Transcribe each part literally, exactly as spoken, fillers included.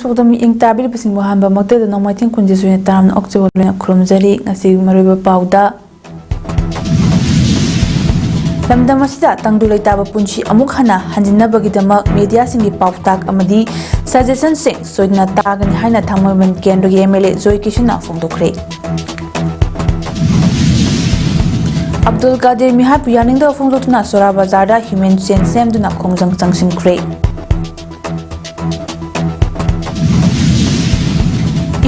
ꯊꯧꯗꯝ ꯃꯤꯠꯌꯦꯡ ꯇꯥꯕꯤꯔꯤꯕꯁꯤꯡꯕꯨ ꯑꯍꯥꯟꯕ ꯃꯛꯇꯗ ꯅꯣꯡꯃꯥꯏꯊꯦꯝ ꯈꯨꯟꯖꯦꯁꯨꯅ ꯇꯔꯥꯝꯅ ꯑꯣꯛꯆꯕ ꯂꯣꯏꯅ ꯈꯨꯔꯨꯝꯖꯔꯤ꯫ ꯉꯁꯤ ꯃꯔꯨꯑꯣꯏꯕ ꯄꯥꯎꯗ, ꯂꯝꯗꯝ ꯑꯁꯤꯗ ꯇꯪꯗꯨ ꯂꯩꯇꯥꯕ ꯄꯨꯟꯁꯤ ꯑꯃꯨꯛ ꯍꯟꯅ ꯍꯟꯖꯤꯟꯅꯕꯒꯤꯗꯃꯛ ꯃꯦꯗꯤꯌꯥꯁꯤꯡꯒꯤ ꯄꯥꯎꯇꯥꯛ ꯑꯃꯗꯤ ꯁꯖꯦꯁꯟꯁꯤꯡ ꯁꯣꯏꯗꯅ ꯇꯥꯒꯅꯤ ꯍꯥꯏꯅ ꯊꯥꯡꯃꯩꯕꯟ ꯀꯦꯟꯗ꯭ꯔꯒꯤ ꯑꯦꯝ ꯑꯦꯜ ꯑꯦ ꯖꯣꯏ ꯀꯤꯁꯟꯅ ꯐꯣꯡꯗꯣꯛꯈ꯭ꯔꯦ꯫ ꯑꯕꯗꯨꯜ ꯀꯥꯗꯤꯔ ꯃꯤꯍꯥꯠꯄꯨ ꯌꯥꯅꯤꯡꯗꯕ ꯐꯣꯡꯗꯣꯛꯇꯨꯅ ꯁꯣꯔꯥ ꯕꯖꯥꯔꯗ ꯍ꯭ꯌꯨꯃꯦꯟ ꯆꯦꯟ ꯁꯦꯝꯗꯨꯅ ꯈꯣꯡꯖꯪ ꯆꯪꯁꯤꯟꯈ꯭ꯔꯦ꯫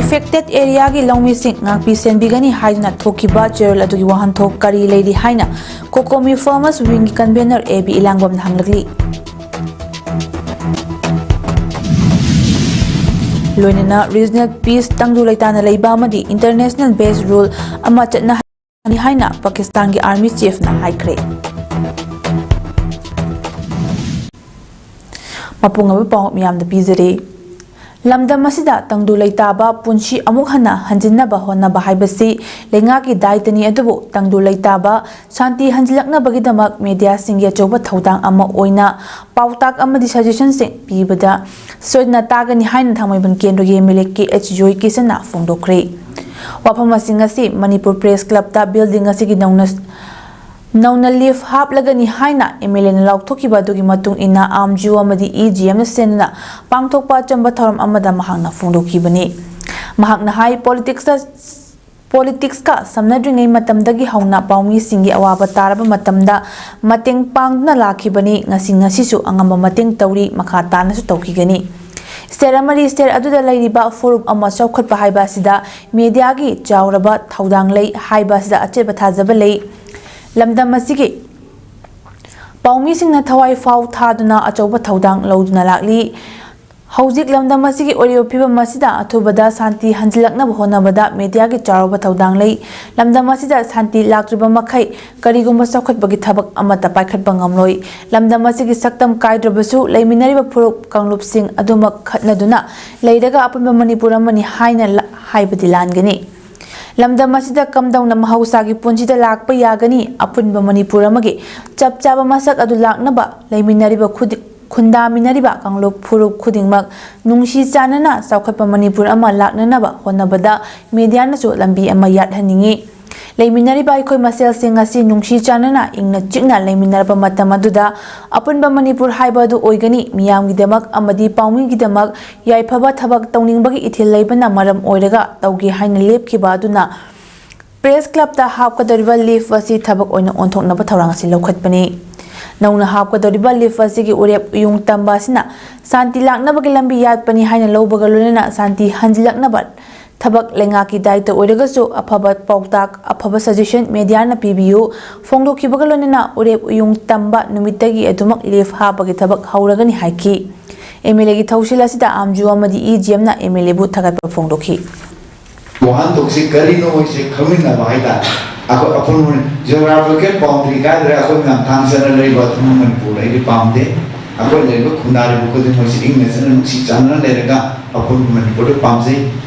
ꯏꯐꯦꯛꯇꯦꯗ ꯑꯦꯔꯤꯌꯥꯒꯤ ꯂꯧꯃꯤꯁꯤꯡ ꯉꯥꯛꯄꯤ ꯁꯦꯟꯕꯤꯒꯅꯤ ꯍꯥꯏꯗꯨꯅ ꯊꯣꯛꯈꯤꯕ ꯆꯦꯔꯣꯜ ꯑꯗꯨꯒꯤ ꯋꯥꯍꯟꯊꯣꯛ ꯀꯔꯤ ꯂꯩꯔꯤ ꯍꯥꯏꯅ ꯀꯣꯀꯣꯃꯤ ꯐꯥꯔꯃꯔꯁ ꯋꯤꯡꯒꯤ ꯀꯟꯚꯦꯅꯔ ꯑꯦ ꯕꯤ ꯏꯂꯥꯡꯕꯝꯅ ꯍꯪꯂꯛꯂꯤ꯫ ꯂꯣꯏꯅꯅ ꯔꯤꯖꯅꯦꯜ ꯄꯤꯁ ꯇꯪꯗꯨ ꯂꯩꯇꯥꯅ ꯂꯩꯕ ꯑꯃꯗꯤ ꯏꯟꯇꯔꯅꯦꯁꯅꯦꯜ ꯕꯦꯁ ꯔꯨꯜ ꯑꯃ ꯆꯠꯅ ꯍꯥꯏꯅ ꯄꯥꯀꯤꯁꯇꯥꯟꯒꯤ ꯑꯥꯔꯃꯤ ꯆꯤꯐꯅ ꯍꯥꯏꯈ꯭ꯔꯦ꯫ ꯃꯄꯨꯡ ꯑꯣꯏꯕ ꯄꯥꯎ ꯃꯤꯌꯥꯝꯗ ꯄꯤꯖꯔꯤ꯫ ꯂꯝꯗꯝ ꯑꯁꯤꯗ ꯇꯪꯗꯨ ꯂꯩꯇꯥꯕ ꯄꯨꯟꯁꯤ ꯑꯃꯨꯛ ꯍꯟꯅ ꯍꯟꯖꯤꯟꯅꯕ ꯍꯣꯠꯅꯕ ꯍꯥꯏꯕꯁꯤ ꯂꯩꯉꯥꯛꯀꯤ ꯗꯥꯏꯇꯅꯤ, ꯑꯗꯨꯕꯨ ꯇꯪꯗꯨ ꯂꯩꯇꯥꯕ ꯁꯥꯟꯇꯤ ꯍꯟꯖꯤꯜꯂꯛꯅꯕꯒꯤꯗꯃꯛ ꯃꯦꯗꯤꯌꯥꯁꯤꯡꯒꯤ ꯑꯆꯧꯕ ꯊꯧꯗꯥꯡ ꯑꯃ ꯑꯣꯏꯅ ꯄꯥꯎꯇꯥꯛ ꯑꯃꯗꯤ ꯁꯖꯦꯁꯟꯁꯤꯡ ꯄꯤꯕꯗ ꯁꯣꯏꯗꯅ ꯇꯥꯒꯅꯤ ꯍꯥꯏꯅ ꯊꯥꯡꯃꯩꯕꯟ ꯀꯦꯟꯗ꯭ꯔꯒꯤ M L A K H Joy ꯀꯤꯁꯟꯅ ꯐꯣꯡꯗꯣꯛꯈ꯭ꯔꯦ꯫ ꯋꯥꯐꯝꯁꯤꯡ ꯑꯁꯤ ꯃꯅꯤꯄꯨꯔ ꯄ꯭ꯔꯦꯁ ꯀ꯭ꯂꯕꯇ ꯕꯤꯜꯗꯤꯡ ꯑꯁꯤꯒꯤ ꯅꯧꯅ ꯅꯧꯅ ꯂꯤꯐ ꯍꯥꯞꯂꯒꯅꯤ ꯍꯥꯏꯅ ꯑꯦꯝ ꯑꯦꯜ ꯑꯦꯅ ꯂꯥꯎꯊꯣꯛꯈꯤꯕ ꯑꯗꯨꯒꯤ ꯃꯇꯨꯡ ꯏꯟꯅ ꯑꯥꯔꯝ ꯖꯨ ꯑꯃꯗꯤ ꯏ ꯖꯤ ꯑꯦꯝꯅ ꯁꯦꯟꯗꯨꯅ ꯄꯥꯡꯊꯣꯛꯄ ꯑꯆꯝꯕ ꯊꯧꯔꯝ ꯑꯃꯗ ꯃꯍꯥꯛꯅ ꯐꯣꯡꯗꯣꯛꯈꯤꯕꯅꯤ꯫ ꯃꯍꯥꯛꯅ ꯍꯥꯏ, ꯄꯣꯂꯤꯇꯤꯛꯁꯇ ꯄꯣꯂꯤꯇꯤꯛꯁꯀ ꯁꯝꯅꯗ꯭ꯔꯤꯉꯩ ꯃꯇꯝꯗꯒꯤ ꯍꯧꯅ ꯄꯥꯎꯃꯤꯁꯤꯡꯒꯤ ꯑꯋꯥꯕ ꯇꯥꯔꯕ ꯃꯇꯝꯗ ꯃꯇꯦꯡ ꯄꯥꯡꯗꯨꯅ ꯂꯥꯛꯈꯤꯕꯅꯤ꯫ ꯉꯁꯤ ꯉꯁꯤꯁꯨ ꯑꯉꯝꯕ ꯃꯇꯦꯡ ꯇꯧꯔꯤ, ꯃꯈꯥ ꯇꯥꯅꯁꯨ ꯇꯧꯈꯤꯒꯅꯤ꯫ ꯁ꯭ꯇꯦꯠ ꯑꯃꯗꯤ ꯁ꯭ꯇꯦꯠ ꯑꯗꯨꯗ ꯂꯩꯔꯤꯕ ꯐꯨꯔꯨꯞ ꯑꯃ ꯆꯥꯎꯈꯠꯄ ꯍꯥꯏꯕ ꯑꯁꯤꯗ ꯃꯦꯗꯤꯌꯥꯒꯤ ꯆꯥꯎꯔꯕ ꯊꯧꯗꯥꯡ ꯂꯩ ꯍꯥꯏꯕ ꯑꯁꯤꯗ ꯑꯆꯦꯠꯄ ꯊꯥꯖꯕ ꯂꯩ꯫ ꯂꯝꯗꯝ ꯑꯁꯤꯒꯤ ꯄꯥꯎꯃꯤꯁꯤꯡꯅ ꯊꯋꯥꯏ ꯐꯥꯎ ꯊꯥꯗꯨꯅ ꯑꯆꯧꯕ ꯊꯧꯗꯥꯡ ꯂꯧꯗꯨꯅ ꯂꯥꯛꯂꯤ꯫ ꯍꯧꯖꯤꯛ ꯂꯝꯗꯝ ꯑꯁꯤꯒꯤ ꯑꯣꯏꯔꯤꯕ ꯐꯤꯕꯝ ꯑꯁꯤꯗ ꯑꯊꯨꯕꯗ ꯁꯥꯟꯇꯤ ꯍꯟꯖꯤꯜꯂꯛꯅꯕ ꯍꯣꯠꯅꯕꯗ ꯃꯦꯗꯤꯌꯥꯒꯤ ꯆꯥꯎꯔꯕ ꯊꯧꯗꯥꯡ ꯂꯩ꯫ ꯂꯝꯗꯝ ꯑꯁꯤꯗ ꯁꯥꯟꯇꯤ ꯂꯥꯛꯇ꯭ꯔꯤꯕ ꯃꯈꯩ ꯀꯔꯤꯒꯨꯝꯕ ꯆꯥꯎꯈꯠꯄꯒꯤ ꯊꯕꯛ ꯑꯃꯠꯇ ꯄꯥꯏꯈꯠꯄ ꯉꯝꯂꯣꯏ꯫ ꯂꯝꯗꯝ ꯑꯁꯤꯒꯤ ꯁꯛꯇꯝ ꯀꯥꯏꯗ꯭ꯔꯕꯁꯨ ꯂꯩꯃꯤꯟꯅꯔꯤꯕ ꯐꯨꯔꯨꯞ ꯀꯥꯡꯂꯨꯞꯁꯤꯡ ꯑꯗꯨꯃꯛ ꯈꯠꯅꯗꯨꯅ ꯂꯩꯔꯒ ꯑꯄꯨꯟꯕ ꯃꯅꯤꯄꯨꯔ ꯑꯃꯅꯤ ꯍꯥꯏꯅ ꯂ-, ꯍꯥꯏꯕꯗꯤ ꯂꯥꯟꯒꯅꯤ꯫ ꯂꯝꯗꯝ ꯑꯁꯤꯗ ꯀꯝꯗꯧꯅ ꯃꯍꯧꯁꯥꯒꯤ ꯄꯨꯟꯁꯤꯗ ꯂꯥꯛꯄ ꯌꯥꯒꯅꯤ? ꯑꯄꯨꯟꯕ ꯃꯅꯤꯄꯨꯔ ꯑꯃꯒꯤ ꯆꯞ ꯆꯥꯕ ꯃꯁꯛ ꯑꯗꯨ ꯂꯥꯛꯅꯕ ꯂꯩꯃꯤꯟꯅꯔꯤꯕ ꯈꯨꯗꯤꯡ ꯈꯨꯟꯗꯥꯃꯤꯟꯅꯔꯤꯕ ꯀꯥꯡꯂꯨꯞ ꯐꯨꯔꯨꯞ ꯈꯨꯗꯤꯡꯃꯛ ꯅꯨꯡꯁꯤ ꯆꯥꯟꯅꯅ ꯆꯥꯎꯈꯠꯄ ꯃꯅꯤꯄꯨꯔ ꯑꯃ ꯂꯥꯛꯅꯅꯕ ꯍꯣꯠꯅꯕꯗ ꯃꯤꯗꯤꯌꯥꯅꯁꯨ ꯂꯝꯕꯤ ꯑꯃ ꯌꯥꯠꯍꯟꯅꯤꯡꯏ꯫ ꯂꯩꯃꯤꯟꯅꯔꯤꯕ ꯑꯩꯈꯣꯏ ꯃꯁꯦꯜꯁꯤꯡ ꯑꯁꯤ ꯅꯨꯡꯁꯤ ꯆꯥꯟꯅꯅ ꯏꯪꯅ ꯆꯤꯛꯅ ꯂꯩꯃꯤꯟꯅꯔꯕ ꯃꯇꯝ ꯑꯗꯨꯗ ꯑꯄꯨꯟꯕ ꯃꯅꯤꯄꯨꯔ ꯍꯥꯏꯕ ꯑꯗꯨ ꯑꯣꯏꯒꯅꯤ꯫ ꯃꯤꯌꯥꯝꯒꯤꯗꯃꯛ ꯑꯃꯗꯤ ꯄꯥꯎꯃꯤꯒꯤꯗꯃꯛ ꯌꯥꯏꯐꯕ ꯊꯕꯛ ꯇꯧꯅꯤꯡꯕꯒꯤ ꯏꯊꯤꯜ ꯂꯩꯕꯅ ꯃꯔꯝ ꯑꯣꯏꯔꯒ ꯇꯧꯒꯦ ꯍꯥꯏꯅ ꯂꯦꯞꯈꯤꯕ ꯑꯗꯨꯅ ꯄ꯭ꯔꯦꯁ ꯀ꯭ꯂꯕꯇ ꯍꯥꯞꯀꯗꯧꯔꯤꯕ ꯂꯤꯐ ꯑꯁꯤ ꯊꯕꯛ ꯑꯣꯏꯅ ꯑꯣꯟꯊꯣꯛꯅꯕ ꯊꯧꯔꯥꯡ ꯑꯁꯤ ꯂꯧꯈꯠꯄꯅꯤ꯫ ꯅꯧꯅ ꯍꯥꯞꯀꯗꯧꯔꯤꯕ ꯂꯤꯐ ꯑꯁꯤꯒꯤ ꯎꯔꯦꯞ ꯎꯌꯨꯡ ꯇꯝꯕ ꯑꯁꯤꯅ ꯁꯥꯟꯇꯤ ꯂꯥꯛꯅꯕꯒꯤ ꯂꯝꯕꯤ ꯌꯥꯠꯄꯅꯤ ꯍꯥꯏꯅ ꯂꯧꯕꯒ ꯂꯣꯏꯅꯅ ꯁꯥꯟꯇꯤ ꯍꯟꯖꯤꯜꯂꯛꯅꯕ ꯊꯕꯛ ꯂꯩꯉꯥꯛꯀꯤ ꯗꯥꯏꯇ ꯑꯣꯏꯔꯒꯁꯨ ꯑꯐꯕ ꯄꯥꯎꯇꯥꯛ, ꯑꯐꯕ ꯁꯖꯦꯁꯟ ꯃꯦꯗꯤꯌꯥꯅ ꯄꯤꯕꯤꯌꯨ꯫ ꯐꯣꯡꯗꯣꯛꯈꯤꯕꯒ ꯂꯣꯏꯅꯅ ꯎꯔꯦꯞ ꯎꯌꯨꯡ ꯇꯝꯕ ꯅꯨꯃꯤꯠꯇꯒꯤ ꯑꯗꯨꯃꯛ ꯂꯤꯐ ꯍꯥꯞꯄꯒꯤ ꯊꯕꯛ ꯍꯧꯔꯒꯅꯤ ꯍꯥꯏꯈꯤ꯫ ꯑꯦꯝ ꯑꯦꯜ ꯑꯦꯒꯤ ꯊꯧꯁꯤꯜ ꯑꯁꯤꯗ ꯑꯥꯝꯖꯨ ꯑꯃꯗꯤ ꯏ ꯖꯤ ꯑꯦꯝꯅ ꯑꯦꯝ ꯑꯦꯜ ꯑꯦꯕꯨ ꯊꯥꯒꯠꯄ ꯐꯣꯡꯗꯣꯛꯈꯤ꯫ ꯋꯥꯍꯟꯊꯣꯛꯁꯤ ꯀꯔꯤꯅꯣ ꯍꯥꯏꯁꯦ ꯈꯪꯃꯤꯟꯅꯕ ꯍꯥꯏꯇꯥꯔꯦ꯫ ꯑꯩꯈꯣꯏ ꯑꯄꯨꯟꯕ geographical boundary ꯀꯥꯏꯗ꯭ꯔꯦ, ꯑꯩꯈꯣꯏ ꯃꯌꯥꯝ ꯊꯥꯡ ꯆꯠꯅ ꯂꯩꯕ ꯑꯗꯨꯝ ꯃꯅꯤꯄꯨꯔꯗ ꯑꯩꯗꯤ ꯄꯥꯝꯗꯦ꯫ ꯑꯩꯈꯣꯏ ꯂꯩꯔꯤꯕ ꯈꯨꯟꯗꯥꯔꯤꯕ ꯈꯨꯗꯤꯡꯃꯛꯁꯤ ꯏꯪꯅ ꯆꯤꯛꯅ ꯅꯨꯡꯁꯤ ꯆꯥꯟꯅꯅ ꯂꯩꯔꯒ ꯑꯄꯨꯟꯕ ꯃꯅꯤꯄꯨꯔꯗ ꯄꯥꯝꯖꯩ꯫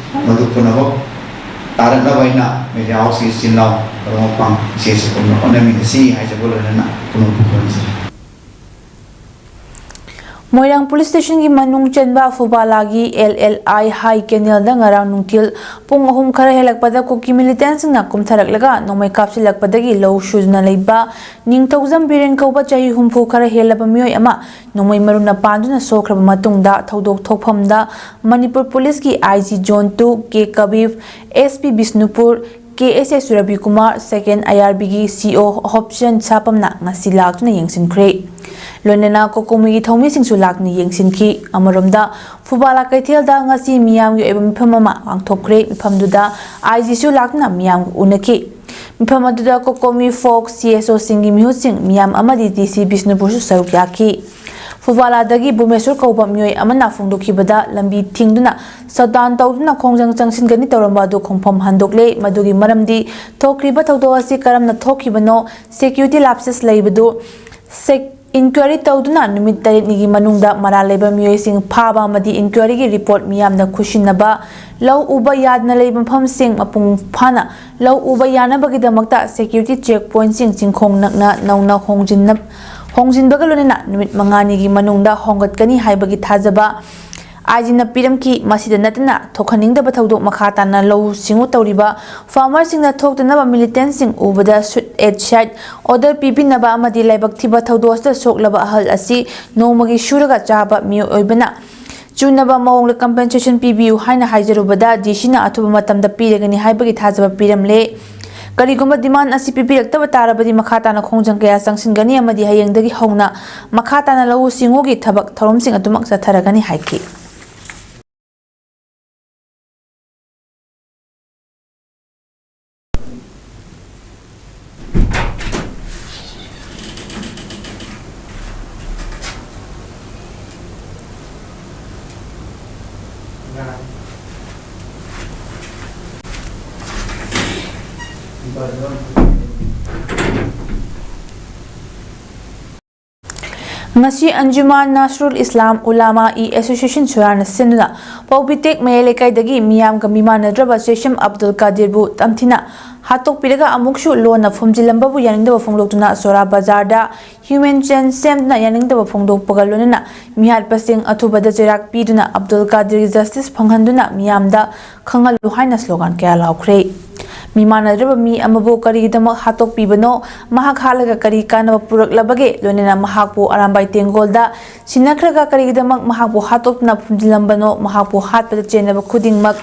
ꯃꯗꯨ ꯄꯨꯝꯅꯃꯛ ꯇꯥꯔꯛꯅꯕ ꯑꯩꯅ ꯃꯦꯗꯤꯌꯥ ꯍꯥꯎꯁꯀꯤ ꯏꯆꯤꯟ ꯏꯅꯥꯎ ꯃꯔꯨꯞ ꯃꯄꯥꯡ ꯏꯆꯦꯁꯨ ꯄꯨꯟꯅ ꯍꯣꯠꯅꯃꯤꯟꯅꯁꯤ ꯍꯥꯏꯖꯕ ꯂꯣꯏꯅꯅ ꯄꯨꯝꯅꯃꯛꯄꯨ ꯈꯨꯔꯨꯝꯖꯔꯤ꯫ ꯃꯣꯏꯔꯥꯡ ꯄꯨꯂꯤꯁ ꯁ꯭ꯇꯦꯁꯟꯒꯤ ꯃꯅꯨꯡ ꯆꯟꯕ ꯐꯨꯕꯥꯂꯥꯒꯤ ꯑꯦꯜ ꯑꯦꯜ ꯑꯥꯏ ꯍꯥꯏ ꯀꯦꯅꯦꯜꯗ ꯉꯔꯥꯡ ꯅꯨꯡꯊꯤꯜ ꯄꯨꯡ ꯑꯍꯨꯝ ꯈꯔ ꯍꯦꯜꯂꯛꯄꯗ ꯀꯨꯀꯤ ꯃꯤꯂꯤꯇꯦꯟꯁꯤꯡꯅ ꯀꯨꯝꯊꯔꯛꯂꯒ ꯅꯣꯡꯃꯩ ꯀꯥꯞꯁꯤꯜꯂꯛꯄꯗꯒꯤ ꯂꯧ ꯁꯨꯗꯨꯅ ꯂꯩꯕ ꯅꯤꯡꯊꯧꯖꯝ ꯕꯤꯔꯦꯟ ꯀꯧꯕ ꯆꯍꯤ ꯍꯨꯝꯐꯨ ꯈꯔ ꯍꯦꯜꯂꯕ ꯃꯤꯑꯣꯏ ꯑꯃ ꯅꯣꯡꯃꯩ ꯃꯔꯨꯅ ꯄꯥꯟꯗꯨꯅ ꯁꯣꯛꯈ꯭ꯔꯕ ꯃꯇꯨꯡꯗ ꯊꯧꯗꯣꯛ ꯊꯣꯛꯐꯝꯗ ꯃꯅꯤꯄꯨꯔ ꯄꯨꯂꯤꯁꯀꯤ ꯑꯥꯏ ꯖꯤ ꯖꯣꯟ ꯇꯨ ꯀꯦ ꯀꯕꯤꯔ, ꯑꯦꯁ ꯄꯤ ꯕꯤꯁꯅꯨꯄꯨꯔ, ꯀꯦ ꯑꯦꯁ ꯑꯦꯁ ꯔꯕꯤꯀꯨꯃꯥꯔ, ꯁꯦꯀꯦꯟ ꯑꯥꯏ ꯑꯥꯔ ꯕꯤꯒꯤ ꯁꯤ ꯑꯣ ꯍꯣꯞꯁꯟ ꯁꯥꯄꯝꯅ ꯉꯁꯤ ꯂꯥꯛꯇꯨꯅ ꯌꯦꯡꯁꯤꯟꯈ꯭ꯔꯦ꯫ ꯂꯣꯏꯅꯅ ꯀꯣꯀꯣꯃꯤꯒꯤ ꯊꯧꯃꯤꯁꯤꯡꯁꯨ ꯂꯥꯛꯇꯨꯅ ꯌꯦꯡꯁꯤꯟꯈꯤ꯫ ꯑꯃꯔꯣꯝꯗ ꯐꯨꯕꯥꯂꯥ ꯀꯩꯊꯦꯜꯗ ꯉꯁꯤ ꯃꯤꯌꯥꯝꯒꯤ ꯑꯣꯏꯕ ꯃꯤꯐꯝ ꯑꯃ ꯄꯥꯡꯊꯣꯛꯈ꯭ꯔꯦ꯫ ꯃꯤꯐꯝꯗꯨꯗ ꯑꯥꯏ ꯖꯤꯁꯨ ꯂꯥꯛꯇꯨꯅ ꯃꯤꯌꯥꯝꯒ ꯎꯅꯈꯤ꯫ ꯃꯤꯐꯝ ꯑꯗꯨꯗ ꯀꯣꯀꯣꯃꯤ ꯐꯣꯛ ꯁꯤ ꯑꯦꯁ ꯑꯣꯁꯤꯡꯒꯤ ꯃꯤꯍꯨꯠꯁꯤꯡ ꯃꯤꯌꯥꯝ ꯑꯃꯗꯤ ꯗꯤ ꯁꯤ ꯕꯤꯁꯅꯨꯄꯨꯔꯁꯨ ꯁꯔꯨꯛ ꯌꯥꯈꯤ꯫ ꯐꯨꯕꯥꯂꯥꯗꯒꯤ ꯚꯨꯃꯦꯁꯣꯔ ꯀꯧꯕ ꯃꯤꯑꯣꯏ ꯑꯃꯅ ꯐꯣꯡꯗꯣꯛꯈꯤꯕꯗ ꯂꯝꯕꯤ ꯊꯤꯡꯗꯨꯅ ꯁꯠꯗꯥꯎꯟ ꯇꯧꯗꯨꯅ ꯈꯣꯡꯖꯪ ꯆꯪꯁꯤꯟꯒꯅꯤ ꯇꯧꯔꯝꯕ ꯑꯗꯨ ꯈꯣꯡꯐꯝ ꯍꯟꯗꯣꯛꯂꯦ꯫ ꯃꯗꯨꯒꯤ ꯃꯔꯝꯗꯤ ꯊꯣꯛꯈ꯭ꯔꯤꯕ ꯊꯧꯗꯣꯛ ꯑꯁꯤ ꯀꯔꯝꯅ ꯊꯣꯛꯈꯤꯕꯅꯣ, ꯁꯦꯀ꯭ꯌꯨꯔꯤꯇꯤ ꯂꯥꯞꯁꯦꯁ ꯂꯩꯕꯗꯨ ꯁꯦꯛ-, ꯏꯟꯀ꯭ꯋꯥꯏꯔꯤ ꯇꯧꯗꯨꯅ ꯅꯨꯃꯤꯠ ꯇꯔꯦꯠꯅꯤꯒꯤ ꯃꯅꯨꯡꯗ ꯃꯔꯥꯜ ꯂꯩꯕ ꯃꯤꯑꯣꯏꯁꯤꯡ ꯐꯥꯕ ꯑꯃꯗꯤ ꯏꯟꯀ꯭ꯋꯥꯏꯔꯤꯒꯤ ꯔꯤꯄꯣꯔꯠ ꯃꯤꯌꯥꯝꯗ ꯈꯨꯠꯁꯤꯟꯅꯕ, ꯂꯧ ꯎꯕ ꯌꯥꯗꯅ ꯂꯩꯕ ꯃꯐꯝꯁꯤꯡ ꯃꯄꯨꯡ ꯐꯥꯅ ꯂꯧ ꯎꯕ ꯌꯥꯅꯕꯒꯤꯗꯃꯛꯇ ꯁꯦꯀ꯭ꯌꯨꯔꯤꯇꯤ ꯆꯦꯛ ꯄꯣꯏꯟꯠꯁꯤꯡ ꯆꯤꯡꯈꯣꯡ ꯅꯛꯅ ꯅꯧꯅ ꯍꯣꯡꯖꯤꯟꯅ-, ꯍꯣꯡꯖꯤꯟꯕꯒ ꯂꯣꯏꯅꯅ ꯅꯨꯃꯤꯠ ꯃꯉꯥꯅꯤꯒꯤ ꯃꯅꯨꯡꯗ ꯍꯣꯡꯒꯠꯀꯅꯤ ꯍꯥꯏꯕꯒꯤ ꯊꯥꯖꯕ ꯑꯥꯏ ꯖꯤꯅ ꯄꯤꯔꯝꯈꯤ꯫ ꯃꯁꯤꯗ ꯅꯠꯇꯅ ꯊꯣꯛꯍꯟꯅꯤꯡꯗꯕ ꯊꯧꯗꯣꯛ ꯃꯈꯥ ꯇꯥꯅ ꯂꯧꯎ ꯁꯤꯡꯎ ꯇꯧꯔꯤꯕ ꯐꯥꯔꯃꯔꯁꯤꯡꯅ ꯊꯣꯛꯇꯅꯕ ꯃꯤꯂꯤꯇꯦꯟꯁꯤꯡ ꯎꯕꯗ ꯁꯨꯠ ꯑꯦꯠ ꯁꯥꯏꯠ ꯑꯣꯔꯗꯔ ꯄꯤꯕꯤꯅꯕ ꯑꯃꯗꯤ ꯂꯥꯏꯕꯛ ꯊꯤꯕ ꯊꯧꯗꯣꯛ ꯑꯁꯤꯗ ꯁꯣꯛꯂꯕ ꯑꯍꯜ ꯑꯁꯤ ꯅꯣꯡꯃꯒꯤ ꯁꯨꯔꯒ ꯆꯥꯕ ꯃꯤꯑꯣꯏ ꯑꯣꯏꯕꯅ ꯆꯨꯅꯕ ꯃꯑꯣꯡꯗ ꯀꯝꯄꯦꯟꯁꯦꯁꯟ ꯄꯤꯕꯤꯌꯨ ꯍꯥꯏꯅ ꯍꯥꯏꯖꯔꯨꯕꯗ ꯗꯤ ꯁꯤꯅ ꯑꯊꯨꯕ ꯃꯇꯝꯗ ꯄꯤꯔꯒꯅꯤ ꯍꯥꯏꯕꯒꯤ ꯊꯥꯖꯕ ꯄꯤꯔꯝꯂꯦ꯫ ꯀꯔꯤꯒꯨꯝꯕ ꯗꯤꯃꯥꯟ ꯑꯁꯤ ꯄꯤꯕꯤꯔꯛꯇꯕ ꯇꯥꯔꯕꯗꯤ ꯃꯈꯥ ꯇꯥꯅ ꯈꯣꯡꯖꯪ ꯀꯌꯥ ꯆꯪꯁꯤꯟꯒꯅꯤ ꯑꯃꯗꯤ ꯍꯌꯦꯡꯗꯒꯤ ꯍꯧꯅ ꯃꯈꯥ ꯇꯥꯅ ꯂꯧꯎ ꯁꯤꯡꯎꯒꯤ ꯊꯕꯛ ꯊꯧꯔꯝꯁꯤꯡ ꯑꯗꯨꯃꯛ ꯆꯠꯊꯔꯒꯅꯤ ꯍꯥꯏꯈꯤ꯫ ꯉꯁꯤ ꯑꯟꯖꯨꯃꯥꯟ ꯅꯥꯁꯔꯨꯜ ꯏꯁꯂꯥꯝ ꯎꯂꯥꯃꯥ ꯏ ꯑꯦꯁꯣꯁꯤꯌꯦꯁꯟ ꯁꯨꯔꯥꯅ ꯁꯤꯟꯗꯨꯅ ꯄꯧꯕꯤꯇꯦꯛ ꯃꯌꯥꯏ ꯂꯩꯀꯥꯏꯗꯒꯤ ꯃꯤꯌꯥꯝꯒ ꯃꯤꯃꯥꯟꯅꯗ꯭ꯔꯕ ꯁꯦꯁꯝ ꯑꯕꯗꯨꯜ ꯀꯥꯗꯤꯔꯕꯨ ꯇꯝꯊꯤꯅ ꯍꯥꯠꯇꯣꯛꯄꯤꯔꯒ ꯑꯃꯨꯛꯁꯨ ꯂꯣꯟꯅ ꯐꯨꯝꯖꯤꯜꯂꯝꯕꯕꯨ ꯌꯥꯅꯤꯡꯗꯕ ꯐꯣꯡꯗꯣꯛꯇꯨꯅ ꯁꯣꯔꯥ ꯕꯖꯥꯔꯗ ꯍ꯭ꯌꯨꯃꯦꯟ ꯆꯦꯟ ꯁꯦꯝꯗꯨꯅ ꯌꯥꯅꯤꯡꯗꯕ ꯐꯣꯡꯗꯣꯛꯄꯒ ꯂꯣꯏꯅꯅ ꯃꯤꯍꯥꯠꯄꯁꯤꯡ ꯑꯊꯨꯕꯗ ꯆꯩꯔꯥꯛ ꯄꯤꯗꯨꯅ ꯑꯕꯗꯨꯜ ꯀꯥꯗꯤꯔꯒꯤ ꯖꯁꯇꯤꯁ ꯐꯪꯍꯟꯗꯨꯅ ꯃꯤꯌꯥꯝꯗ ꯈꯪꯍꯜꯂꯨ ꯍꯥꯏꯅ ꯁ꯭ꯂꯣꯒꯥꯟ ꯀꯌꯥ ꯂꯥꯎꯈ꯭ꯔꯦ꯫ ꯃꯤꯃꯥꯟꯅꯗ꯭ꯔꯕ ꯃꯤ ꯑꯃꯕꯨ ꯀꯔꯤꯒꯤꯗꯃꯛ ꯍꯥꯠꯇꯣꯛꯄꯤꯕꯅꯣ? ꯃꯍꯥꯛ ꯍꯥꯠꯂꯒ ꯀꯔꯤ ꯀꯥꯟꯅꯕ ꯄꯨꯔꯛꯂꯕꯒꯦ? ꯂꯣꯏꯅꯅ ꯃꯍꯥꯛꯄꯨ ꯑꯔꯥꯝꯕꯥꯏ ꯇꯦꯡꯒꯣꯜꯗ ꯁꯤꯟꯅꯈ꯭ꯔꯒ ꯀꯔꯤꯒꯤꯗꯃꯛ ꯃꯍꯥꯛꯄꯨ ꯍꯥꯠꯇꯣꯛꯇꯨꯅ ꯐꯨꯝꯖꯤꯜꯂꯝꯕꯅꯣ? ꯃꯍꯥꯛꯄꯨ ꯍꯥꯠꯄꯗ ꯆꯦꯟꯅꯕ ꯈꯨꯗꯤꯡꯃꯛ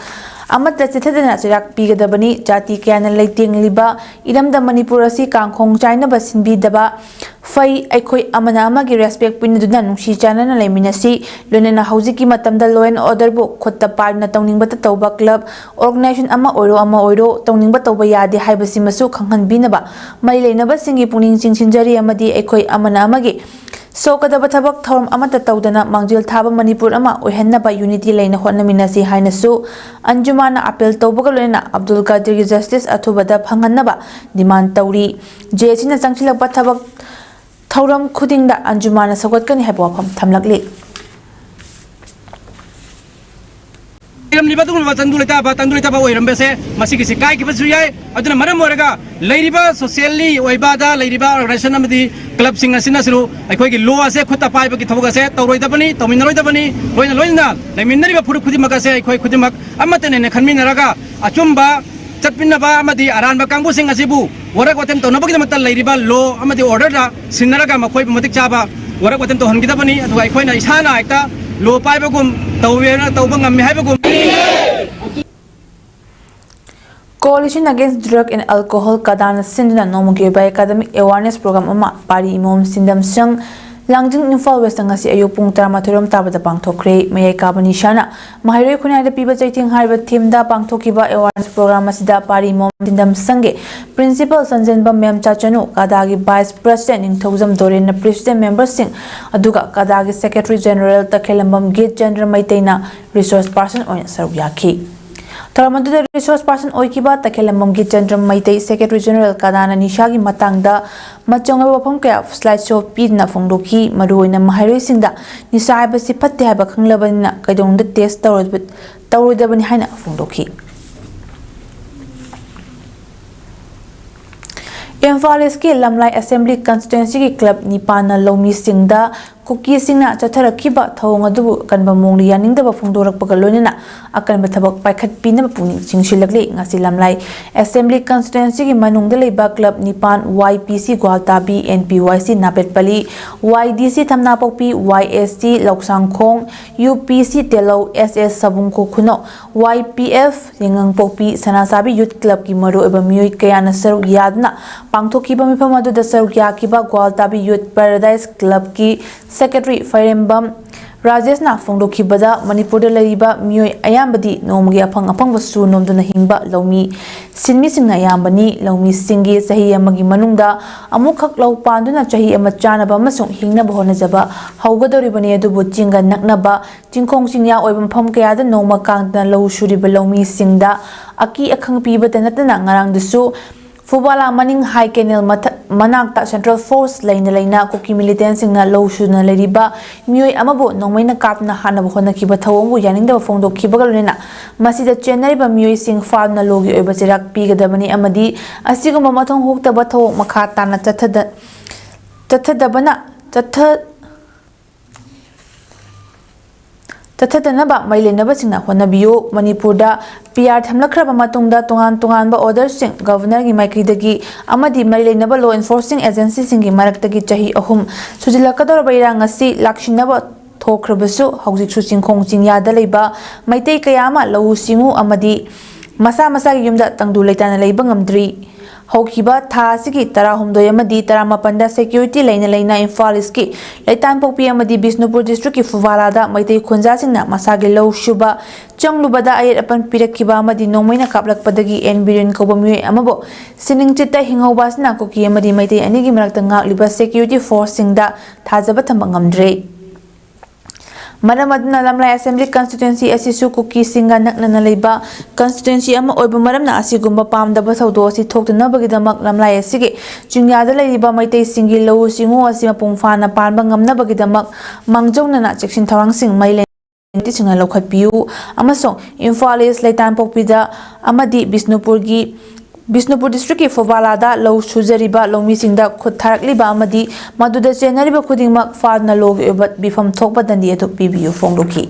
ꯑꯃꯠꯇ ꯆꯤꯠꯊꯗꯅ ꯆꯩꯔꯥꯛ ꯄꯤꯒꯗꯕꯅꯤ꯫ ꯖꯥꯇꯤ ꯀꯌꯥꯅ ꯂꯩꯇꯦꯡꯂꯤꯕ ꯏꯔꯝꯗꯝ ꯃꯅꯤꯄꯨꯔ ꯑꯁꯤ ꯀꯥꯡꯈꯣꯡ ꯆꯥꯏꯅꯕ ꯁꯤꯟꯕꯤꯗꯕ ꯐꯩ꯫ ꯑꯩꯈꯣꯏ ꯑꯃꯅ ꯑꯃꯒꯤ ꯔꯦꯁꯄꯦꯛ ꯄꯤꯅꯗꯨꯅ ꯅꯨꯡꯁꯤ ꯆꯥꯟꯅꯅ ꯂꯩꯃꯤꯟꯅꯁꯤ꯫ ꯂꯣꯏꯅꯅ ꯍꯧꯖꯤꯛꯀꯤ ꯃꯇꯝꯗ ꯂꯣ ꯑꯦꯟ ꯑꯣꯔꯗꯔꯕꯨ ꯈꯨꯠꯇ ꯄꯥꯏꯗꯨꯅ ꯇꯧꯅꯤꯡꯕꯇ ꯇꯧꯕ ꯀ꯭ꯂꯕ, ꯑꯣꯔꯒꯅꯥꯏꯖꯦꯁꯟ ꯑꯃ ꯑꯣꯏꯔꯣ ꯑꯃ ꯑꯣꯏꯔꯣ ꯇꯧꯅꯤꯡꯕ ꯇꯧꯕ ꯌꯥꯗꯦ ꯍꯥꯏꯕꯁꯤꯃꯁꯨ ꯈꯪꯍꯟꯕꯤꯅꯕ ꯃꯔꯤ ꯂꯩꯅꯕꯁꯤꯡꯒꯤ ꯄꯨꯛꯅꯤꯡ ꯆꯤꯡꯁꯤꯟꯖꯔꯤ ꯑꯃꯗꯤ ꯑꯩꯈꯣꯏ ꯑꯃꯅ ꯑꯃꯒꯤ ꯁꯣꯛꯀꯗꯕ ꯊꯕꯛ ꯊꯧꯔꯝ ꯑꯃꯠꯇ ꯇꯧꯗꯅ ꯃꯥꯡꯖꯤꯜ ꯊꯥꯕ ꯃꯅꯤꯄꯨꯔ ꯑꯃ ꯑꯣꯏꯍꯟꯅꯕ ꯌꯨꯅꯤꯇꯤ ꯂꯩꯅ ꯍꯣꯠꯅꯃꯤꯟꯅꯁꯤ ꯍꯥꯏꯅꯁꯨ ꯑꯟꯖꯨꯃꯥꯟꯅ ꯑꯄꯤꯜ ꯇꯧꯕꯒ ꯂꯣꯏꯅꯅ ꯑꯕꯗꯨꯜ ꯀꯥꯗꯤꯔꯒꯤ ꯖꯁꯇꯤꯁ ꯑꯊꯨꯕꯗ ꯐꯪꯍꯟꯅꯕ ꯗꯤꯃꯥꯟ ꯇꯧꯔꯤ꯫ ꯖꯦ ꯑꯦꯁꯤꯅ ꯆꯪꯁꯤꯜꯂꯛꯄ ꯊꯕꯛ ꯊꯧꯔꯝ ꯈꯨꯗꯤꯡꯗ ꯑꯟꯖꯨꯃꯥꯟꯅ ꯁꯧꯒꯠꯀꯅꯤ ꯍꯥꯏꯕ ꯋꯥꯐꯝ ꯊꯝꯂꯛꯂꯤ꯫ ꯂꯩꯔꯝꯂꯤꯕ ꯑꯗꯨꯒꯨꯝꯂꯕ ꯇꯪꯗꯨ ꯂꯩꯇꯥꯕ ꯇꯪꯗꯨ ꯂꯩꯇꯥꯕ ꯑꯣꯏꯔꯝꯕꯁꯦ ꯃꯁꯤꯒꯤꯁꯤ ꯀꯥꯏꯈꯤꯕꯁꯨ ꯌꯥꯏ꯫ ꯑꯗꯨꯅ ꯃꯔꯝ ꯑꯣꯏꯔꯒ ꯂꯩꯔꯤꯕ ꯁꯣꯁꯤꯌꯦꯜꯂꯤ ꯑꯣꯏꯕꯗ ꯂꯩꯔꯤꯕ ꯑꯣꯔꯒꯅꯥꯏꯖꯦꯁꯟ ꯑꯃꯗꯤ ꯀ꯭ꯂꯕꯁꯤꯡ ꯑꯁꯤꯅꯁꯨ ꯑꯩꯈꯣꯏꯒꯤ ꯂꯣ ꯑꯁꯦ ꯈꯨꯠꯇ ꯄꯥꯏꯕꯒꯤ ꯊꯕꯛ ꯑꯁꯦ ꯇꯧꯔꯣꯏꯗꯕꯅꯤ, ꯇꯧꯃꯤꯟꯅꯔꯣꯏꯗꯕꯅꯤ꯫ ꯂꯣꯏꯅ ꯂꯣꯏꯅꯅ ꯂꯩꯃꯤꯟꯅꯔꯤꯕ ꯐꯨꯔꯨꯞ ꯈꯨꯗꯤꯡꯃꯛ ꯑꯁꯦ ꯑꯩꯈꯣꯏ ꯈꯨꯗꯤꯡꯃꯛ ꯑꯃꯠꯇꯅꯦꯅ ꯈꯟꯃꯤꯟꯅꯔꯒ ꯑꯆꯨꯝꯕ ꯆꯠꯃꯤꯟꯅꯕ ꯑꯃꯗꯤ ꯑꯔꯥꯟꯕ ꯀꯥꯡꯕꯨꯁꯤꯡ ꯑꯁꯤꯕꯨ ꯋꯥꯔꯛ ꯋꯥꯇꯦꯝ ꯇꯧꯅꯕꯒꯤꯗꯃꯛꯇ ꯂꯩꯔꯤꯕ ꯂꯣ ꯑꯃꯗꯤ ꯑꯣꯔꯗꯔꯗ ꯁꯤꯟꯅꯔꯒ ꯃꯈꯣꯏꯕꯨ ꯃꯇꯤꯛ ꯆꯥꯕ ꯋꯥꯔꯛ ꯋꯥꯇꯦꯝ ꯇꯧꯍꯟꯒꯗꯕꯅꯤ꯫ ꯑꯗꯨꯒ ꯑꯩꯈꯣꯏꯅ ꯏꯁꯥꯅ ꯍꯦꯛꯇ ꯂꯣ ꯄꯥꯏꯕꯒꯨꯝ ꯇꯧꯋꯦꯅ ꯇꯧꯕ ꯉꯝꯃꯤ ꯍꯥꯏꯕꯒꯨꯝ꯫ Coalition Against Drug and Alcohol ꯀꯗꯥꯅ ꯁꯤꯟꯗꯨꯅ ꯅꯣꯡꯃꯒꯤ ꯑꯣꯏꯕ academic awareness program ꯑꯃ ꯄꯥꯔꯤ ꯏꯃꯣꯝ ꯁꯤꯟꯗꯝ ꯁꯪ ꯂꯥꯡꯖꯤꯡ ꯏꯝꯐꯥꯜ ꯋꯦꯁꯇ ꯉꯁꯤ ꯑꯌꯨꯛ ꯄꯨꯡ ꯇꯔꯥꯃꯥꯊꯣꯏ ꯔꯣꯝ ꯇꯥꯕꯗ ꯄꯥꯡꯊꯣꯛꯈ꯭ꯔꯦ꯫ ꯃꯌꯥꯏ ꯀꯥꯕ ꯅꯤꯁꯥꯅ ꯃꯍꯩꯔꯣꯏ ꯈꯨꯟꯅꯥꯏꯗ ꯄꯤꯕ ꯆꯩꯊꯦꯡ ꯍꯥꯏꯔꯤꯕ ꯊꯤꯝꯗ ꯄꯥꯡꯊꯣꯛꯈꯤꯕ awareness program ꯑꯁꯤꯗ ꯄꯥꯔꯤ ꯏꯃꯣꯝ ꯁꯤꯟꯗꯝ ꯁꯪꯒꯤ principal ꯁꯟꯖꯦꯟꯕꯝ ꯃꯦꯝꯆꯥ ꯆꯅꯨ, ꯀꯗꯥꯒꯤ vice president ꯅꯤꯡꯊꯧꯖꯝ ꯗꯣꯔꯦꯟꯅ president memberꯁꯤꯡ, ꯑꯗꯨꯒ ꯀꯗꯥꯒꯤ secretary general ꯇꯈꯦꯜꯂꯝꯕꯝ ꯒꯤꯠ Chandra ꯃꯩꯇꯩꯅ resource person ꯑꯣꯏꯅ ꯁꯔꯨꯛ ꯌꯥꯈꯤ꯫ ꯊꯧꯔꯝ ꯑꯗꯨꯗ resource person ꯑꯣꯏꯈꯤꯕ ꯇꯈꯦꯜꯂꯝꯕꯝ ꯒꯤꯠ ꯆꯟꯗ꯭ꯔ ꯃꯩꯇꯩ, secretary general ꯀꯗꯥꯅ ꯅꯤꯁꯥꯒꯤ ꯃꯇꯥꯡꯗ ꯃꯆꯪ ꯑꯣꯏꯕ ꯋꯥꯐꯝ ꯀꯌꯥ slide show ꯄꯤꯗꯨꯅ ꯐꯣꯡꯗꯣꯛꯈꯤ꯫ ꯃꯔꯨꯑꯣꯏꯅ ꯃꯍꯩꯔꯣꯏꯁꯤꯡꯗ ꯅꯤꯁꯥ ꯍꯥꯏꯕꯁꯤ ꯐꯠꯇꯦ ꯍꯥꯏꯕ ꯈꯪꯂꯕꯅꯤꯅ ꯀꯩꯗꯧꯅꯨꯡꯗ test ꯇꯧꯔꯣꯏꯗꯕ-, ꯇꯧꯔꯣꯏꯗꯕꯅꯤ ꯍꯥꯏꯅ ꯐꯣꯡꯗꯣꯛꯈꯤ꯫ ꯏꯝꯐꯥꯜ ꯏꯁꯀꯤ ꯂꯝꯂꯥꯏ assembly constituencyꯒꯤ club ꯅꯤꯄꯥꯟꯅ ꯂꯧꯃꯤꯁꯤꯡꯗ ꯀꯨꯀꯤꯁꯤꯡꯅ ꯆꯠꯊꯔꯛꯈꯤꯕ ꯊꯧꯑꯣꯡ ꯑꯗꯨꯕꯨ ꯑꯀꯟꯕ ꯃꯑꯣꯡꯗ ꯌꯥꯅꯤꯡꯗꯕ ꯐꯣꯡꯗꯣꯔꯛꯄꯒ ꯂꯣꯏꯅꯅ ꯑꯀꯟꯕ ꯊꯕꯛ ꯄꯥꯏꯈꯠꯄꯤꯅꯕ ꯄꯨꯛꯅꯤꯡ ꯆꯤꯡꯁꯤꯜꯂꯛꯂꯤ꯫ ꯉꯁꯤ ꯂꯝꯂꯥꯏ assembly constituencyꯒꯤ ꯃꯅꯨꯡꯗ ꯂꯩꯕ club ꯅꯤꯄꯥꯟ, Y P C ꯒ꯭ꯋꯥꯜꯇꯥꯕꯤ, N P Y C ꯅꯥꯄꯦꯠꯄꯂꯤ, Y D C ꯊꯝꯅꯥꯄꯣꯛꯄꯤ, Y S C ꯂꯧꯁꯥꯡꯈꯣꯡ, U P C ꯇꯦꯂꯧ, S S ꯁꯕꯨꯡꯈꯣ ꯈꯨꯅꯧ, Y P F ꯌꯥꯏꯉꯪꯄꯣꯛꯄꯤ ꯁꯅꯥꯁꯥꯕꯤ youth clubꯀꯤ ꯃꯔꯨꯑꯣꯏꯕ ꯃꯤꯑꯣꯏ ꯀꯌꯥꯅ ꯁꯔꯨꯛ ꯌꯥꯗꯨꯅ ꯄꯥꯡꯊꯣꯛꯈꯤꯕ ꯃꯤꯐꯝ ꯑꯗꯨꯗ ꯁꯔꯨꯛ ꯌꯥꯈꯤꯕ ꯒ꯭ꯋꯥꯜꯇꯥꯕꯤ youth paradise clubꯀꯤ secretary ꯐꯩꯔꯦꯝꯕꯝ ꯔꯥꯖꯦꯁꯅ ꯐꯣꯡꯗꯣꯛꯈꯤꯕꯗ, ꯃꯅꯤꯄꯨꯔꯗ ꯂꯩꯔꯤꯕ ꯃꯤꯑꯣꯏ ꯑꯌꯥꯝꯕꯗꯤ ꯅꯣꯡꯃꯒꯤ ꯑꯐꯪ ꯑꯐꯪꯕ ꯁꯨ ꯅꯣꯝꯗꯨꯅ ꯍꯤꯡꯕ ꯂꯧꯃꯤ ꯁꯤꯟꯃꯤꯁꯤꯡꯅ ꯑꯌꯥꯝꯕꯅꯤ꯫ ꯂꯧꯃꯤꯁꯤꯡꯒꯤ ꯆꯍꯤ ꯑꯃꯒꯤ ꯃꯅꯨꯡꯗ ꯑꯃꯨꯛꯈꯛ ꯂꯧ ꯄꯥꯟꯗꯨꯅ ꯆꯍꯤ ꯑꯃ ꯆꯥꯅꯕ ꯑꯃꯁꯨꯡ ꯍꯤꯡꯅꯕ ꯍꯣꯠꯅꯖꯕ ꯍꯧꯒꯗꯧꯔꯤꯕꯅꯤ꯫ ꯑꯗꯨꯕꯨ ꯆꯤꯡꯒ ꯅꯛꯅꯕ ꯆꯤꯡꯈꯣꯡ ꯆꯤꯡꯌꯥ ꯑꯣꯏꯕ ꯃꯐꯝ ꯀꯌꯥꯗ ꯅꯣꯡꯃ ꯀꯥꯡꯗꯅ ꯂꯧ ꯁꯨꯔꯤꯕ ꯂꯧꯃꯤꯁꯤꯡꯗ ꯑꯀꯤ ꯑꯈꯪ ꯄꯤꯕꯇ ꯅꯠꯇꯅ ꯉꯔꯥꯡꯗꯁꯨ ꯐꯨꯕꯥꯂꯥ ꯃꯅꯤꯡ ꯍꯥꯏ ꯀꯦꯅꯦꯜ ꯃꯊꯛ ꯃꯅꯥꯛꯇ ꯁꯦꯟꯇ꯭ꯔꯦꯜ ꯐꯣꯔꯁ ꯂꯩꯅ ꯂꯩꯅ ꯀꯨꯀꯤ ꯃꯤꯂꯤꯇꯦꯟꯁꯤꯡꯅ ꯂꯧ ꯁꯨꯅ ꯂꯩꯔꯤꯕ ꯃꯤꯑꯣꯏ ꯑꯃꯕꯨ ꯅꯣꯡꯃꯩꯅ ꯀꯥꯞꯇꯨꯅ ꯍꯥꯠꯅꯕ ꯍꯣꯠꯅꯈꯤꯕ ꯊꯧꯑꯣꯡꯕꯨ ꯌꯥꯅꯤꯡꯗꯕ ꯐꯣꯡꯗꯣꯛꯈꯤꯕꯒ ꯂꯣꯏꯅꯅ ꯃꯁꯤꯗ ꯆꯦꯟꯅꯔꯤꯕ ꯃꯤꯑꯣꯏꯁꯤꯡ ꯐꯥꯗꯨꯅ ꯂꯣꯒꯤ ꯑꯣꯏꯕ ꯆꯩꯔꯥꯛ ꯄꯤꯒꯗꯕꯅꯤ ꯑꯃꯗꯤ ꯑꯁꯤꯒꯨꯝꯕ ꯃꯊꯣꯡ ꯍꯨꯛꯇꯕ ꯊꯧꯑꯣꯡ ꯃꯈꯥ ꯇꯥꯅ ꯆꯠꯊꯗ ꯆꯠꯊꯗꯕꯅ ꯆꯠꯊ ꯆꯠꯊꯗꯅꯕ ꯃꯔꯤ ꯂꯩꯅꯕꯁꯤꯡꯅ ꯍꯣꯠꯅꯕꯤꯌꯨ꯫ ꯃꯅꯤꯄꯨꯔꯗ ꯄꯤ ꯑꯥꯔ ꯊꯝꯂꯛꯈ꯭ꯔꯕ ꯃꯇꯨꯡꯗ ꯇꯣꯉꯥꯟ ꯇꯣꯉꯥꯟꯕ ꯑꯣꯔꯗꯔꯁꯤꯡ ꯒꯚꯔꯅꯔꯒꯤ ꯃꯥꯏꯀꯩꯗꯒꯤ ꯑꯃꯗꯤ ꯃꯔꯤ ꯂꯩꯅꯕ ꯂꯣ ꯏꯟꯐꯣꯔꯁꯤꯡ ꯑꯦꯖꯦꯟꯁꯤꯁꯤꯡꯒꯤ ꯃꯔꯛꯇꯒꯤ ꯆꯍꯤ ꯑꯍꯨꯝ ꯁꯨꯖꯤꯜꯂꯛꯀꯗꯧꯔꯕ ꯏꯔꯥꯡ ꯑꯁꯤ ꯂꯥꯛꯁꯤꯟꯅꯕ ꯊꯣꯛꯈ꯭ꯔꯕꯁꯨ ꯍꯧꯖꯤꯛꯁꯨ ꯆꯤꯡꯈꯣꯡ ꯆꯤꯡꯌꯥꯗ ꯂꯩꯕ ꯃꯩꯇꯩ ꯀꯌꯥ ꯑꯃ ꯂꯧꯎ ꯁꯤꯡꯎ ꯑꯃꯗꯤ ꯃꯁꯥ ꯃꯁꯥꯒꯤ ꯌꯨꯝꯗ ꯇꯪꯗꯨ ꯂꯩꯇꯥꯅ ꯂꯩꯕ ꯉꯝꯗ꯭ꯔꯤ꯫ ꯍꯧꯈꯤꯕ ꯊꯥ ꯑꯁꯤꯒꯤ ꯇꯔꯥꯍꯨꯝꯗꯣꯏ ꯑꯃꯗꯤ ꯇꯔꯥꯃꯥꯄꯟꯗ ꯁꯦꯀ꯭ꯌꯨꯔꯤꯇꯤ ꯂꯩꯅ ꯂꯩꯅ ꯏꯝꯐꯥꯜ ꯏꯁꯀꯤ ꯂꯩꯇꯥꯟꯄꯣꯛꯄꯤ ꯑꯃꯗꯤ ꯕꯤꯁꯅꯨꯄꯨꯔ ꯗꯤꯁꯇ꯭ꯔꯤꯛꯀꯤ ꯐꯨꯕꯥꯂꯥꯗ ꯃꯩꯇꯩ ꯈꯨꯟꯖꯥꯁꯤꯡꯅ ꯃꯁꯥꯒꯤ ꯂꯧ ꯁꯨꯕ ꯆꯪꯂꯨꯕꯗ ꯑꯌꯦꯠ ꯑꯄꯟ ꯄꯤꯔꯛꯈꯤꯕ ꯑꯃꯗꯤ ꯅꯣꯡꯃꯩꯅ ꯀꯥꯞꯂꯛꯄꯗꯒꯤ ꯑꯦꯟ ꯕꯤꯔꯦꯟ ꯀꯧꯕ ꯃꯤꯑꯣꯏ ꯑꯃꯕꯨ ꯁꯤꯅꯤꯡꯆꯤꯠꯇ ꯍꯤꯡꯍꯧꯕ ꯑꯁꯤꯅ ꯀꯨꯀꯤ ꯑꯃꯗꯤ ꯃꯩꯇꯩ ꯑꯅꯤꯒꯤ ꯃꯔꯛꯇ ꯉꯥꯛꯂꯤꯕ ꯁꯦꯀ꯭ꯌꯨꯔꯤꯇꯤ ꯐꯣꯔꯁꯁꯤꯡꯗ ꯊꯥꯖꯕ ꯊꯝꯕ ꯉꯝꯗ꯭ꯔꯦ꯫ ꯃꯔꯝ ꯑꯗꯨꯅ ꯂꯝꯂꯥꯏ ꯑꯦꯁꯦꯝꯕ꯭ꯂꯤ ꯀꯟꯁꯇꯤꯇ꯭ꯋꯦꯟꯁꯤ ꯑꯁꯤꯁꯨ ꯀꯨꯀꯤꯁꯤꯡꯒ ꯅꯛꯅꯅ ꯂꯩꯕ ꯀꯟꯁꯇꯤꯇ꯭ꯋꯦꯟꯁꯤ ꯑꯃ ꯑꯣꯏꯕ ꯃꯔꯝꯅ ꯑꯁꯤꯒꯨꯝꯕ ꯄꯥꯝꯗꯕ ꯊꯧꯗꯣꯛ ꯑꯁꯤ ꯊꯣꯛꯇꯅꯕꯒꯤꯗꯃꯛ ꯂꯝꯂꯥꯏ ꯑꯁꯤꯒꯤ ꯆꯤꯡꯌꯥꯗ ꯂꯩꯔꯤꯕ ꯃꯩꯇꯩꯁꯤꯡꯒꯤ ꯂꯧꯎ ꯁꯤꯡꯎ ꯑꯁꯤ ꯃꯄꯨꯡ ꯐꯥꯅ ꯄꯥꯟꯕ ꯉꯝꯅꯕꯒꯤꯗꯃꯛ ꯃꯥꯡꯖꯧꯅꯅ ꯆꯦꯛꯁꯤꯟ ꯊꯧꯔꯥꯡꯁꯤꯡ ꯃꯔꯤ ꯂꯩꯅꯕꯁꯤꯡꯅ ꯂꯧꯈꯠꯄꯤꯌꯨ ꯑꯃꯁꯨꯡ ꯏꯝꯐꯥꯜ ꯏꯁ, ꯂꯩꯇꯥꯟꯄꯣꯛꯄꯤꯗ ꯑꯃꯗꯤ ꯕꯤꯁꯅꯨꯄꯨꯔꯒꯤ ꯕꯤꯁꯅꯨꯄꯨꯔ ꯗꯤꯁꯇ꯭ꯔꯤꯛꯀꯤ ꯐꯨꯕꯥꯂꯥꯗ ꯂꯧ ꯁꯨꯖꯔꯤꯕ ꯂꯧꯃꯤꯁꯤꯡꯗ ꯈꯨꯠ ꯊꯥꯔꯛꯂꯤꯕ ꯑꯃꯗꯤ ꯃꯗꯨꯗ ꯆꯦꯟꯅꯔꯤꯕ ꯈꯨꯗꯤꯡꯃꯛ ꯐꯥꯗꯨꯅ ꯂꯣꯒꯤ ꯑꯣꯏꯕ ꯄꯤꯐꯝ ꯊꯣꯛꯄ ꯗꯟꯗꯤ ꯑꯗꯨ ꯄꯤꯕꯤꯌꯨ ꯐꯣꯡꯗꯣꯛꯈꯤ꯫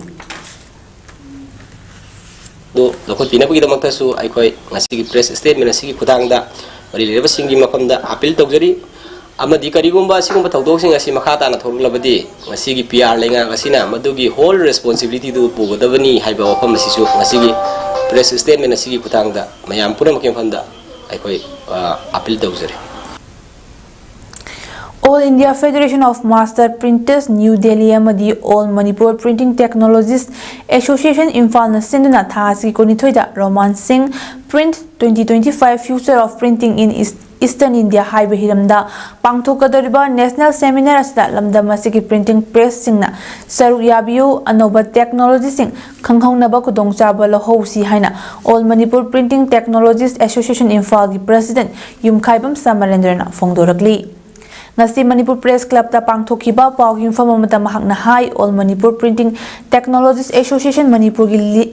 ꯑꯗꯨ ꯂꯧꯈꯠꯄꯤꯅꯕꯒꯤꯗꯃꯛꯇꯁꯨ ꯑꯩꯈꯣꯏ ꯉꯁꯤꯒꯤ ꯄ꯭ꯔꯦꯁ ꯁ꯭ꯇꯦꯠꯃꯦꯟ ꯑꯁꯤꯒꯤ ꯈꯨꯠꯊꯥꯡꯗ ꯃꯔꯤ ꯂꯩꯅꯕꯁꯤꯡꯒꯤ ꯃꯐꯝꯗ ꯑꯥꯄꯤꯜ ꯇꯧꯖꯔꯤ꯫ ꯑꯃꯗꯤ ꯀꯔꯤꯒꯨꯝꯕ ꯑꯁꯤꯒꯨꯝꯕ ꯊꯧꯗꯣꯛꯁꯤꯡ ꯑꯁꯤ ꯃꯈꯥ ꯇꯥꯅ ꯊꯣꯛꯂꯛꯂꯕꯗꯤ ꯉꯁꯤꯒꯤ ꯄꯤ ꯑꯥꯔ ꯂꯩꯉꯥꯛ ꯑꯁꯤꯅ ꯃꯗꯨꯒꯤ ꯍꯣꯜ ꯔꯦꯁꯄꯣꯟꯁꯤꯕꯤꯂꯤꯇꯤꯗꯨ ꯄꯨꯒꯗꯕꯅꯤ ꯍꯥꯏꯕ ꯋꯥꯐꯝ ꯑꯁꯤꯁꯨ ꯉꯁꯤꯒꯤ ꯄ꯭ꯔꯦꯁ ꯁ꯭ꯇꯦꯠꯃꯦꯟ ꯑꯁꯤꯒꯤ ꯈꯨꯠꯊꯥꯡꯗ ꯃꯌꯥꯝ ꯄꯨꯝꯅꯃꯛꯀꯤ ꯃꯐꯝꯗ ꯑꯩꯈꯣꯏ, ꯑ, ꯑꯥꯄꯤꯜ ꯇꯧꯖꯔꯤ꯫ All India Federation of Master Printers, New Delhi ꯑꯃꯗꯤ All Manipur Printing Technologists Association, ꯏꯝꯐꯥꯜꯅ ꯁꯤꯟꯗꯨꯅ ꯊꯥ ꯑꯁꯤꯒꯤ ꯀꯨꯟꯅꯤꯊꯣꯏꯗ ꯔꯣꯃꯥꯟ ꯁꯤꯡ Print twenty twenty-five Future of Printing in East Eastern India ꯍꯥꯏꯕ ꯍꯤꯔꯝꯗ ꯄꯥꯡꯊꯣꯛꯀꯗꯧꯔꯤꯕ national seminar ꯑꯁꯤꯗ ꯂꯝꯗꯝ ꯑꯁꯤꯒꯤ printing pressꯁꯤꯡꯅ ꯁꯔꯨꯛ ꯌꯥꯕꯤꯌꯨ, ꯑꯅꯧꯕ technologyꯁꯤꯡ ꯈꯪꯍꯧꯅꯕ ꯈꯨꯗꯣꯡꯆꯥꯕ ꯂꯧꯍꯧꯁꯤ ꯍꯥꯏꯅ All Manipur Printing Technologies Association ꯏꯝꯐꯥꯜꯒꯤ president ꯌꯨꯝꯈꯥꯏꯕꯝ ꯁꯃꯔꯦꯟꯗ꯭ꯔꯅ ꯐꯣꯡꯗꯣꯔꯛꯂꯤ꯫ ꯉꯁꯤ ꯃꯅꯤꯄꯨꯔ Press Clubꯇ ꯄꯥꯡꯊꯣꯛꯈꯤꯕ ꯄꯥꯎꯒꯤ ꯃꯤꯐꯝ ꯑꯃꯗ ꯃꯍꯥꯛꯅ ꯍꯥꯏ, All Manipur Printing Technologies Association ꯃꯅꯤꯄꯨꯔꯒꯤ ꯂꯤ-,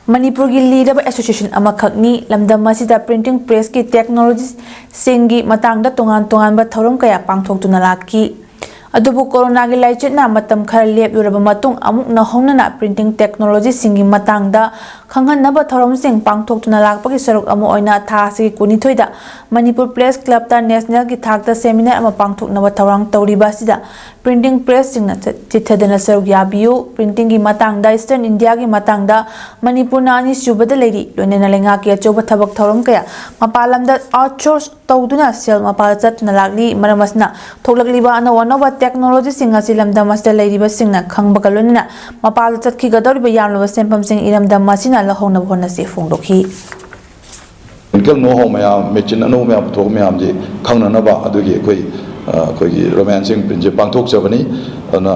ꯃꯅꯤꯄꯨꯔꯒꯤ ꯂꯤꯔꯕ association ꯑꯃꯈꯛꯅꯤ꯫ ꯂꯝꯗꯝ ꯑꯁꯤꯗ printing pressꯀꯤ technologiesꯁꯤꯡꯒꯤ ꯃꯇꯥꯡꯗ ꯇꯣꯉꯥꯟ ꯇꯣꯉꯥꯟꯕ ꯊꯧꯔꯝ ꯀꯌꯥ ꯄꯥꯡꯊꯣꯛꯇꯨꯅ ꯂꯥꯛꯈꯤ꯫ ꯑꯗꯨꯕꯨ ꯀꯣꯔꯣꯅꯥꯒꯤ ꯂꯥꯏꯆꯠꯅ ꯃꯇꯝ ꯈꯔ ꯂꯦꯞꯂꯨꯔꯕ ꯃꯇꯨꯡ ꯑꯃꯨꯛ ꯅꯧꯍꯧꯅꯅ printing technologyꯁꯤꯡꯒꯤ ꯃꯇꯥꯡꯗ ꯈꯪꯍꯟꯅꯕ ꯊꯧꯔꯝꯁꯤꯡ ꯄꯥꯡꯊꯣꯛꯇꯨꯅ ꯂꯥꯛꯄꯒꯤ ꯁꯔꯨꯛ ꯑꯃ ꯑꯣꯏꯅ ꯊꯥ ꯑꯁꯤꯒꯤ ꯀꯨꯟꯅꯤꯊꯣꯏꯗ ꯃꯅꯤꯄꯨꯔ Press Clubꯇ nationalꯒꯤ ꯊꯥꯛꯇ seminar ꯑꯃ ꯄꯥꯡꯊꯣꯛꯅꯕ ꯊꯧꯔꯥꯡ ꯇꯧꯔꯤꯕ ꯑꯁꯤꯗ printing pressꯁꯤꯡꯅ ꯆꯠ-, ꯆꯤꯠꯊꯗꯅ ꯁꯔꯨꯛ ꯌꯥꯕꯤꯌꯨ꯫ Printingꯒꯤ ꯃꯇꯥꯡꯗ, Eastern Indiaꯒꯤ ꯃꯇꯥꯡꯗ ꯃꯅꯤꯄꯨꯔꯅ ꯑꯅꯤꯁꯨꯕꯗ ꯂꯩꯔꯤ, ꯂꯣꯏꯅꯅ ꯂꯩꯉꯥꯛꯀꯤ ꯑꯆꯧꯕ ꯊꯕꯛ ꯊꯧꯔꯝ ꯀꯌꯥ ꯃꯄꯥꯟ ꯂꯝꯗ outsource ꯇꯧꯗꯨꯅ ꯁꯦꯜ ꯃꯄꯥꯜ ꯆꯠꯇꯨꯅ ꯂꯥꯛꯂꯤ꯫ ꯃꯔꯝ ꯑꯁꯤꯅ ꯊꯣꯛꯂꯛꯂꯤꯕ ꯑꯅꯧ ꯑꯅꯧꯕ technologyꯁꯤꯡ ꯑꯁꯤ ꯂꯝꯗꯝ ꯑꯁꯤꯗ ꯂꯩꯔꯤꯕꯁꯤꯡꯅ ꯈꯪꯕꯒ ꯂꯣꯏꯅꯅ ꯃꯄꯥꯜꯗ ꯆꯠꯈꯤꯒꯗꯧꯔꯤꯕ ꯌꯥꯝꯂꯕ ꯁꯦꯟꯐꯝꯁꯤꯡ ꯏꯔꯝꯗꯝ ꯑꯁꯤꯅ ꯂꯧꯍꯧꯅꯕ ꯍꯣꯠꯅꯁꯤ ꯐꯣꯡꯗꯣꯛꯈꯤ꯫ Technical know how ꯃꯌꯥꯝ, machine ꯑꯅꯧꯕ ꯃꯌꯥꯝ ꯄꯨꯊꯣꯛꯄ ꯃꯌꯥꯝꯁꯤ ꯈꯪꯅꯅꯕ ꯑꯗꯨꯒꯤ ꯑꯩꯈꯣꯏ, ꯑ, ꯑꯩꯈꯣꯏꯒꯤ Romancing Printꯁꯦ ꯄꯥꯡꯊꯣꯛꯆꯕꯅꯤ꯫ ꯑꯗꯨꯅ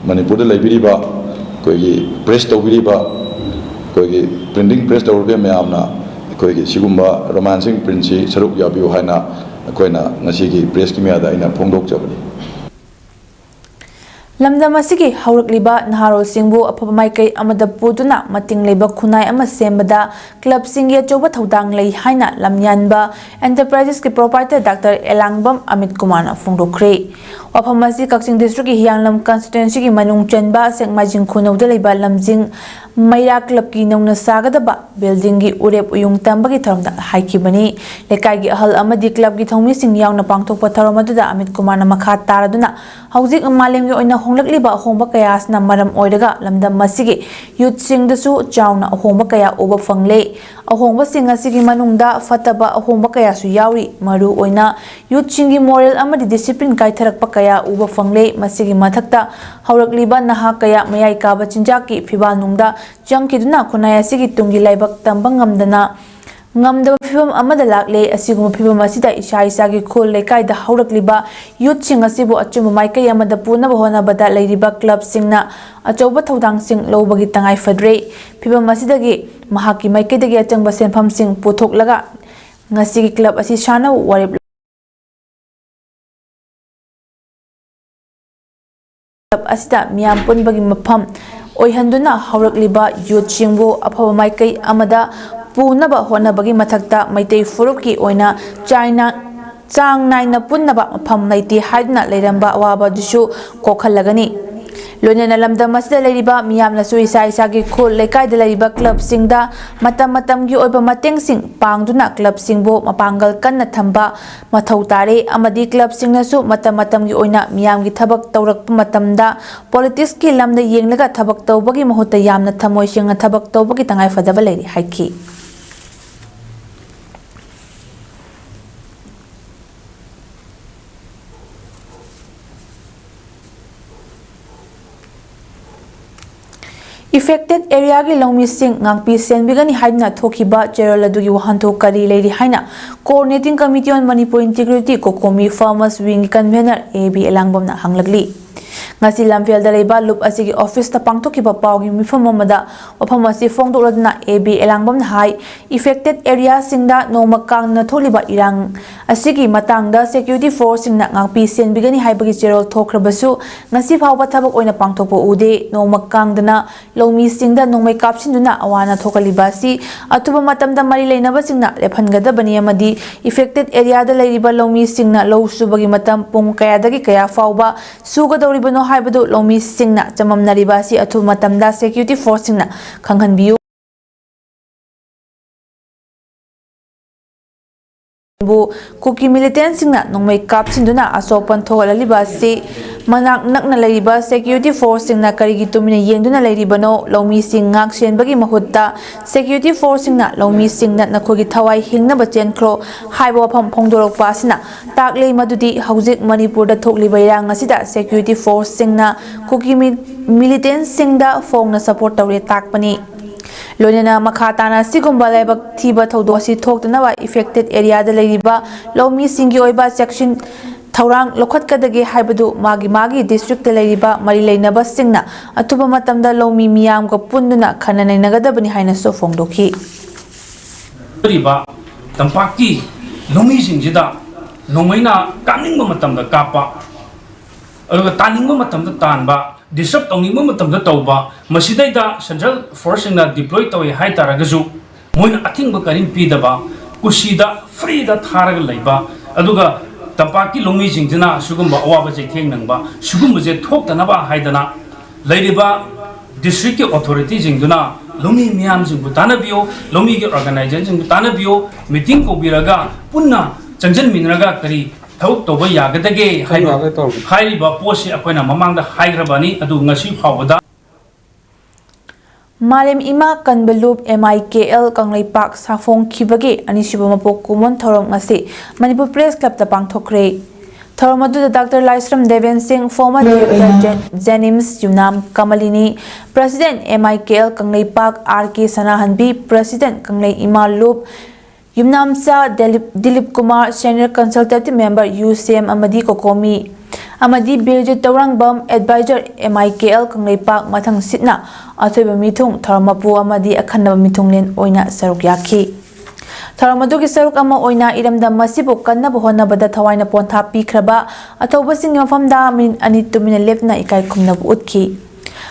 ꯃꯅꯤꯄꯨꯔꯗ ꯂꯩꯕꯤꯔꯤꯕ ꯑꯩꯈꯣꯏꯒꯤ press ꯇꯧꯕꯤꯔꯤꯕ, ꯑꯩꯈꯣꯏꯒꯤ printing press ꯇꯧꯔꯤꯕ ꯃꯌꯥꯝꯅ ꯑꯩꯈꯣꯏꯒꯤ ꯁꯤꯒꯨꯝꯕ Romancing Printꯁꯤ ꯁꯔꯨꯛ ꯌꯥꯕꯤꯌꯨ ꯍꯥꯏꯅ ꯑꯩꯈꯣꯏꯅ ꯉꯁꯤꯒꯤ pressꯀꯤ ꯃꯌꯥꯗ ꯑꯩꯅ ꯐꯣꯡꯗꯣꯛꯆꯕꯅꯤ꯫ ꯂꯝꯗꯝ ꯑꯁꯤꯒꯤ ꯍꯧꯔꯛꯂꯤꯕ ꯅꯍꯥꯔꯣꯜꯁꯤꯡꯕꯨ ꯑꯐꯕ ꯃꯥꯏꯀꯩ ꯑꯃꯗ ꯄꯨꯗꯨꯅ ꯃꯇꯤꯡ ꯂꯩꯕ ꯈꯨꯟꯅꯥꯏ ꯑꯃ ꯁꯦꯝꯕꯗ clubꯁꯤꯡꯒꯤ ꯑꯆꯧꯕ ꯊꯧꯗꯥꯡ ꯂꯩ ꯍꯥꯏꯅ ꯂꯝꯌꯥꯟꯕ Enterprisesꯀꯤ proprietor Doctor ꯑꯦꯂꯥꯡꯕꯝ ꯑꯃꯤꯠ ꯀꯨꯃꯥꯔꯅ ꯐꯣꯡꯗꯣꯛꯈ꯭ꯔꯦ꯫ ꯋꯥꯐꯝ ꯑꯁꯤ ꯀꯛꯆꯤꯡ districtꯀꯤ ꯍꯤꯌꯥꯡꯂꯝ constituencyꯒꯤ ꯃꯅꯨꯡ ꯆꯟꯕ ꯁꯦꯛꯃꯥꯏꯖꯤꯡ ꯈꯨꯅꯧꯗ ꯂꯩꯕ ꯂꯝꯖꯤꯡ ꯃꯩꯔꯥ clubꯀꯤ ꯅꯧꯅ ꯁꯥꯒꯗꯕ buildingꯒꯤ ꯎꯔꯦꯞ ꯎꯌꯨꯡ ꯇꯝꯕꯒꯤ ꯊꯧꯔꯝꯗ ꯍꯥꯏꯈꯤꯕꯅꯤ꯫ ꯂꯩꯀꯥꯏꯒꯤ ꯑꯍꯜ ꯑꯃꯗꯤ clubꯀꯤ ꯊꯧꯃꯤꯁꯤꯡ ꯌꯥꯎꯅ ꯄꯥꯡꯊꯣꯛꯄ ꯊꯧꯔꯝ ꯑꯗꯨꯗ ꯑꯃꯤꯠ ꯀꯨꯃꯥꯔꯅ ꯃꯈꯥ ꯇꯥꯔꯗꯨꯅ, ꯍꯧꯖꯤꯛ ꯃꯥꯂꯦꯝꯒꯤ ꯑꯣꯏꯅ ꯍꯣꯡꯂꯛꯂꯤꯕ ꯑꯍꯣꯡꯕ ꯀꯌꯥ ꯑꯁꯤꯅ ꯃꯔꯝ ꯑꯣꯏꯔꯒ ꯂꯝꯗꯝ ꯑꯁꯤꯒꯤ youthꯁꯤꯡꯗꯁꯨ ꯆꯥꯎꯅ ꯑꯍꯣꯡꯕ ꯀꯌꯥ ꯎꯕ ꯐꯪꯂꯦ꯫ ꯑꯍꯣꯡꯕꯁꯤꯡ ꯑꯁꯤꯒꯤ ꯃꯅꯨꯡꯗ ꯐꯠꯇꯕ ꯑꯍꯣꯡꯕ ꯀꯌꯥꯁꯨ ꯌꯥꯎꯔꯤ꯫ ꯃꯔꯨ ꯑꯣꯏꯅ youthꯁꯤꯡꯒꯤ moral ꯑꯃꯗꯤ discipline ꯀꯥꯏꯊꯔꯛꯄ ꯀꯌꯥ ꯎꯕ ꯐꯪꯂꯦ꯫ ꯃꯁꯤꯒꯤ ꯃꯊꯛꯇ ꯍꯧꯔꯛꯂꯤꯕ ꯅꯍꯥ ꯀꯌꯥ ꯃꯌꯥꯏ ꯀꯥꯕ ꯆꯤꯟꯖꯥꯛꯀꯤ ꯐꯤꯕꯥꯜꯅꯨꯡꯗ ꯆꯪꯈꯤꯗꯨꯅ ꯈꯨꯟꯅꯥꯏ ꯑꯁꯤꯒꯤ ꯇꯨꯡꯒꯤ ꯂꯥꯏꯕꯛ ꯇꯝꯕ ꯉꯝꯗꯅ ꯉꯝꯗꯕ ꯐꯤꯚꯝ ꯑꯃꯗ ꯂꯥꯛꯂꯦ꯫ ꯑꯁꯤꯒꯨꯝꯕ ꯐꯤꯚꯝ ꯑꯁꯤꯗ ꯏꯁꯥ ꯏꯁꯥꯒꯤ ꯈꯨꯜ ꯂꯩꯀꯥꯏꯗ ꯍꯧꯔꯛꯂꯤꯕ ꯌꯨꯠꯁꯤꯡ ꯑꯁꯤꯕꯨ ꯑꯆꯨꯝꯕ ꯃꯥꯏꯀꯩ ꯑꯃꯗ ꯄꯨꯅꯕ ꯍꯣꯠꯅꯕꯗ ꯂꯩꯔꯤꯕ ꯀ꯭ꯂꯕꯁꯤꯡꯅ ꯑꯆꯧꯕ ꯊꯧꯗꯥꯡꯁꯤꯡ ꯂꯧꯕꯒꯤ ꯇꯉꯥꯏ ꯐꯗ꯭ꯔꯦ꯫ ꯐꯤꯚꯝ ꯑꯁꯤꯗꯒꯤ ꯃꯍꯥꯛꯀꯤ ꯃꯥꯏꯀꯩꯗꯒꯤ ꯑꯆꯪꯕ ꯁꯦꯟꯐꯝꯁꯤꯡ ꯄꯨꯊꯣꯛꯂꯒ ꯉꯁꯤꯒꯤ ꯀ꯭ꯂꯕ ꯑꯁꯤ ꯁꯥꯟꯅꯕ ꯋꯥꯔꯦꯞ ꯀ꯭ꯂꯕ ꯑꯁꯤꯗ ꯃꯤꯌꯥꯝ ꯄꯨꯟꯕꯒꯤ ꯃꯐꯝ ꯑꯣꯏꯍꯟꯗꯨꯅ ꯍꯧꯔꯛꯂꯤꯕ ꯌꯨꯠꯁꯤꯡꯕꯨ ꯑꯐꯕ ꯃꯥꯏꯀꯩ ꯑꯃꯗ ꯄꯨꯅꯕ ꯍꯣꯠꯅꯕꯒꯤ ꯃꯊꯛꯇ ꯃꯩꯇꯩ ꯐꯨꯔꯨꯞꯀꯤ ꯑꯣꯏꯅ ꯆꯥꯏꯅ ꯆꯥꯡ ꯅꯥꯏꯅ ꯄꯨꯟꯅꯕ ꯃꯐꯝ ꯂꯩꯇꯦ ꯍꯥꯏꯗꯨꯅ ꯂꯩꯔꯝꯕ ꯑꯋꯥꯕ ꯑꯗꯨꯁꯨ ꯀꯣꯛꯍꯜꯂꯒꯅꯤ꯫ ꯂꯣꯏꯅꯅ ꯂꯝꯗꯝ ꯑꯁꯤꯗ ꯂꯩꯔꯤꯕ ꯃꯤꯌꯥꯝꯅꯁꯨ ꯏꯁꯥ ꯏꯁꯥꯒꯤ ꯈꯨꯜ ꯂꯩꯀꯥꯏꯗ ꯂꯩꯔꯤꯕ ꯀ꯭ꯂꯕꯁꯤꯡꯗ ꯃꯇꯝ ꯃꯇꯝꯒꯤ ꯑꯣꯏꯕ ꯃꯇꯦꯡꯁꯤꯡ ꯄꯥꯡꯗꯨꯅ ꯀ꯭ꯂꯕꯁꯤꯡꯕꯨ ꯃꯄꯥꯡꯒꯜ ꯀꯟꯅ ꯊꯝꯕ ꯃꯊꯧ ꯇꯥꯔꯦ ꯑꯃꯗꯤ ꯀ꯭ꯂꯕꯁꯤꯡꯅꯁꯨ ꯃꯇꯝ ꯃꯇꯝꯒꯤ ꯑꯣꯏꯅ ꯃꯤꯌꯥꯝꯒꯤ ꯊꯕꯛ ꯇꯧꯔꯛꯄ ꯃꯇꯝꯗ ꯄꯣꯂꯤꯇꯤꯛꯁꯀꯤ ꯂꯝꯗ ꯌꯦꯡꯂꯒ ꯊꯕꯛ ꯇꯧꯕꯒꯤ ꯃꯍꯨꯠꯇ ꯌꯥꯝꯅ ꯊꯃꯣꯏ ꯁꯦꯡꯅ ꯊꯕꯛ ꯇꯧꯕꯒꯤ ꯇꯉꯥꯏꯐꯗꯕ ꯂꯩꯔꯤ ꯍꯥꯏꯈꯤ꯫ Affected areaꯒꯤ ꯂꯧꯃꯤꯁꯤꯡ ꯉꯥꯛꯄꯤ ꯁꯦꯟꯕꯤꯒꯅꯤ ꯍꯥꯏꯗꯨꯅ ꯊꯣꯛꯈꯤꯕ ꯆꯦꯔꯣꯜ ꯑꯗꯨꯒꯤ ꯋꯥꯍꯟꯊꯣꯛ ꯀꯔꯤ ꯂꯩꯔꯤ ꯍꯥꯏꯅ Coordinating Committee on Manipur Integrity, COCOMI, Farmers Wingꯒꯤ convener A B ꯑꯦꯂꯥꯡꯕꯝꯅ ꯍꯪꯂꯛꯂꯤ꯫ ꯉꯁꯤ ꯂꯝꯐꯦꯜꯗ ꯂꯩꯕ ꯂꯨꯞ ꯑꯁꯤꯒꯤ ꯑꯣꯐꯤꯁꯇ ꯄꯥꯡꯊꯣꯛꯈꯤꯕ ꯄꯥꯎꯒꯤ ꯃꯤꯐꯝ ꯑꯃꯗ ꯋꯥꯐꯝ ꯑꯁꯤ ꯐꯣꯡꯗꯣꯛꯂꯗꯨꯅ A B ꯑꯦꯂꯥꯡꯕꯝꯅ ꯍꯥꯏ, affected areaꯁꯤꯡꯗ ꯅꯣꯡꯃ ꯀꯥꯡꯗꯅ ꯊꯣꯛꯂꯤꯕ ꯏꯔꯥꯡ ꯑꯁꯤꯒꯤ ꯃꯇꯥꯡꯗ security forceꯁꯤꯡꯅ ꯉꯥꯛꯄꯤ ꯁꯦꯟꯕꯤꯒꯅꯤ ꯍꯥꯏꯕꯒꯤ ꯆꯦꯔꯣꯜ ꯊꯣꯛꯈ꯭ꯔꯕꯁꯨ ꯉꯁꯤ ꯐꯥꯎꯕ ꯊꯕꯛ ꯑꯣꯏꯅ ꯄꯥꯡꯊꯣꯛꯄ ꯎꯗꯦ꯫ ꯅꯣꯡꯃ ꯀꯥꯡꯗꯅ ꯂꯧꯃꯤꯁꯤꯡꯗ ꯅꯣꯡꯃꯩ ꯀꯥꯞꯁꯤꯟꯗꯨꯅ ꯑꯋꯥ ꯑꯅꯥ ꯊꯣꯛꯍꯜꯂꯤꯕ ꯑꯁꯤ ꯑꯊꯨꯕ ꯃꯇꯝꯗ ꯃꯔꯤ ꯂꯩꯅꯕꯁꯤꯡꯅ ꯂꯦꯞꯍꯟꯒꯗꯕꯅꯤ ꯑꯃꯗꯤ affected areaꯗ ꯂꯩꯔꯤꯕ ꯂꯧꯃꯤꯁꯤꯡꯅ ꯂꯧ ꯁꯨꯕꯒꯤ ꯃꯇꯝ ꯄꯨꯡ ꯀꯌꯥꯗꯒꯤ ꯀꯌꯥ ꯐꯥꯎꯕ ꯁꯨꯒꯗꯧꯔꯤꯕꯅꯣ ꯍꯥꯏꯕꯗꯨ ꯂꯧꯃꯤꯁꯤꯡꯅ ꯆꯃꯝꯅꯔꯤꯕ ꯑꯁꯤ ꯑꯊꯨꯕ ꯃꯇꯝꯗ security forceꯁꯤꯡꯅ ꯈꯪꯍꯟꯕꯤꯌꯨ꯫ ꯕꯨ ꯀꯨꯀꯤ militantꯁꯤꯡꯅ ꯅꯣꯡꯃꯩ ꯀꯥꯞꯁꯤꯟꯗꯨꯅ ꯑꯁꯣꯛ ꯑꯄꯟ ꯊꯣꯛꯍꯜꯂꯤꯕ ꯑꯁꯤ ꯃꯅꯥꯛ ꯅꯛꯅ ꯂꯩꯔꯤꯕ security forceꯁꯤꯡꯅ ꯀꯔꯤꯒꯤ ꯇꯨꯃꯤꯟꯅ ꯌꯦꯡꯗꯨꯅ ꯂꯩꯔꯤꯕꯅꯣ? ꯂꯧꯃꯤꯁꯤꯡ ꯉꯥꯛ ꯁꯦꯟꯕꯒꯤ ꯃꯍꯨꯠꯇ security forceꯁꯤꯡꯅ ꯂꯧꯃꯤꯁꯤꯡꯅ ꯅꯈꯣꯏꯒꯤ ꯊꯋꯥꯏ ꯍꯤꯡꯅꯕ ꯆꯦꯟꯈ꯭ꯔꯣ ꯍꯥꯏꯕ ꯋꯥꯐꯝ ꯐꯣꯡꯗꯣꯔꯛꯄ ꯑꯁꯤꯅ ꯇꯥꯛꯂꯤ ꯃꯗꯨꯗꯤ ꯍꯧꯖꯤꯛ ꯃꯅꯤꯄꯨꯔꯗ ꯊꯣꯛꯂꯤꯕ ꯏꯔꯥꯡ ꯑꯁꯤꯗ security forceꯁꯤꯡꯅ ꯀꯨꯀꯤ ꯃꯤ-, militantꯁꯤꯡꯗ ꯐꯣꯡꯅ support ꯇꯧꯔꯦ ꯇꯥꯛꯄꯅꯤ꯫ ꯂꯣꯏꯅꯅ ꯃꯈꯥ ꯇꯥꯅ ꯑꯁꯤꯒꯨꯝꯕ ꯂꯥꯏꯕꯛ ꯊꯤꯕ ꯊꯧꯗꯣꯛ ꯑꯁꯤ ꯊꯣꯛꯇꯅꯕ affected areaꯗ ꯂꯩꯔꯤꯕ ꯂꯧꯃꯤꯁꯤꯡꯒꯤ ꯑꯣꯏꯕ ꯆꯦꯛꯁꯤꯟ ꯊꯧꯔꯥꯡ ꯂꯧꯈꯠꯀꯗꯒꯦ ꯍꯥꯏꯕꯗꯨ ꯃꯥꯒꯤ ꯃꯥꯒꯤ districtꯇ ꯂꯩꯔꯤꯕ ꯃꯔꯤ ꯂꯩꯅꯕꯁꯤꯡꯅ ꯑꯊꯨꯕ ꯃꯇꯝꯗ ꯂꯧꯃꯤ ꯃꯤꯌꯥꯝꯒ ꯄꯨꯟꯗꯨꯅ ꯈꯟꯅ ꯅꯩꯅꯒꯗꯕꯅꯤ ꯍꯥꯏꯅꯁꯨ ꯐꯣꯡꯗꯣꯛꯈꯤ꯫ ꯍꯥꯏꯔꯤꯕ ꯇꯝꯄꯥꯛꯀꯤ ꯂꯧꯃꯤꯁꯤꯡꯁꯤꯗ ꯅꯣꯡꯃꯩꯅ ꯀꯥꯞꯅꯤꯡꯕ ꯃꯇꯝꯗ ꯀꯥꯞꯄ, ꯑꯗꯨꯒ ꯇꯥꯅꯤꯡꯕ ꯃꯇꯝꯗ ꯇꯥꯟꯕ, disturb ꯇꯧꯅꯤꯡꯕ ꯃꯇꯝꯗ ꯇꯧꯕ, ꯃꯁꯤꯗꯩꯗ central forceꯁꯤꯡꯅ deploy ꯇꯧꯏ ꯍꯥꯏ ꯇꯥꯔꯒꯁꯨ ꯃꯣꯏꯅ ꯑꯊꯤꯡꯕ ꯀꯔꯤꯝ ꯄꯤꯗꯕ, ꯀꯨꯁꯤꯗ freeꯗ ꯊꯥꯔꯒ ꯂꯩꯕ, ꯑꯗꯨꯒ ꯇꯝꯄꯥꯛꯀꯤ ꯂꯧꯃꯤꯁꯤꯡꯁꯤꯅ ꯁꯤꯒꯨꯝꯕ ꯑꯋꯥꯕ ꯆꯩꯊꯦꯡ ꯅꯪꯕ, ꯁꯤꯒꯨꯝꯕꯁꯦ ꯊꯣꯛꯇꯅꯕ ꯍꯥꯏꯗꯅ ꯂꯩꯔꯤꯕ districtꯀꯤ authorityꯁꯤꯡꯗꯨꯅ ꯂꯧꯃꯤ ꯃꯤꯌꯥꯝꯁꯤꯡꯕꯨ ꯇꯥꯟꯅꯕꯤꯌꯨ, ꯂꯧꯃꯤꯒꯤ organizationꯁꯤꯡꯕꯨ ꯇꯥꯟꯅꯕꯤꯌꯨ, meeting ꯀꯧꯕꯤꯔꯒ ꯄꯨꯟꯅ ꯆꯪꯁꯤꯟꯃꯤꯟꯅꯔꯒ ꯀꯔꯤ ꯊꯕꯛ ꯇꯧꯕ ꯌꯥꯒꯗꯒꯦ ꯍꯥꯏꯕ, ꯌꯥꯒꯦ ꯇꯧꯔꯤ꯫ ꯍꯥꯏꯔꯤꯕ ꯄꯣꯠꯁꯤ ꯑꯩꯈꯣꯏꯅ ꯃꯃꯥꯡꯗ ꯍꯥꯏꯈ꯭ꯔꯕꯅꯤ, ꯑꯗꯨ ꯉꯁꯤ ꯐꯥꯎꯕꯗ ꯃꯥꯂꯦꯝ ꯏꯃꯥ ꯀꯟꯕ ꯂꯨꯞ M I K L Kangleipak ꯁꯥꯐꯣꯡꯈꯤꯕꯒꯤ ꯑꯅꯤꯁꯨꯕ ꯃꯄꯣꯛ ꯀꯨꯝꯑꯣꯟ ꯊꯧꯔꯝ ꯉꯁꯤ ꯃꯅꯤꯄꯨꯔ Press Clubꯇ ꯄꯥꯡꯊꯣꯛꯈ꯭ꯔꯦ꯫ ꯊꯧꯔꯝ ꯑꯗꯨꯗ Doctor ꯂꯥꯏꯁ꯭ꯔꯝ ꯗꯦꯕꯦꯟ ꯁꯤꯡ, former director Jen-, JNIMS, Yumnam ꯀꯃꯂꯤꯅꯤ, President M I K L Kangleipak, R K ꯁꯅꯥꯍꯟꯕꯤ, President ꯀꯪꯂꯩ ꯏꯃꯥ ꯂꯨꯞ, ꯌꯨꯝꯅꯥꯝꯆꯥ Dilip, Dilip Kumar, Senior Consultative Member, U C M ꯑꯃꯗꯤ ꯀꯣꯀꯣꯃꯤ, ꯑꯃꯗꯤ ꯕꯤꯔꯖꯤꯠ Tourangbam, Advisor, M I K L Kangleipak, ꯃꯊꯪ ꯁꯤꯠꯅ ꯑꯊꯣꯏꯕ ꯃꯤꯊꯨꯡ, ꯊꯧꯔꯝ ꯃꯄꯨ ꯑꯃꯗꯤ ꯑꯈꯟꯅꯕ ꯃꯤꯊꯨꯡꯂꯦꯟ ꯑꯣꯏꯅ ꯁꯔꯨꯛ ꯌꯥꯈꯤ꯫ ꯊꯧꯔꯝ ꯑꯗꯨꯒꯤ ꯁꯔꯨꯛ ꯑꯃ ꯑꯣꯏꯅ ꯏꯔꯝꯗꯝ ꯑꯁꯤꯕꯨ ꯀꯟꯅꯕ ꯍꯣꯠꯅꯕꯗ ꯊꯋꯥꯏꯅ ꯄꯣꯟꯊꯥ ꯄꯤꯈ꯭ꯔꯕ ꯑꯊꯧꯕꯁꯤꯡꯒꯤ ꯃꯐꯝꯗ ꯃꯤꯅꯤꯠ ꯑꯅꯤ ꯇꯨꯃꯤꯟꯅ ꯂꯦꯞꯇꯨꯅ ꯏꯀꯥꯏ ꯈꯨꯝꯅꯕ ꯎꯠꯈꯤ꯫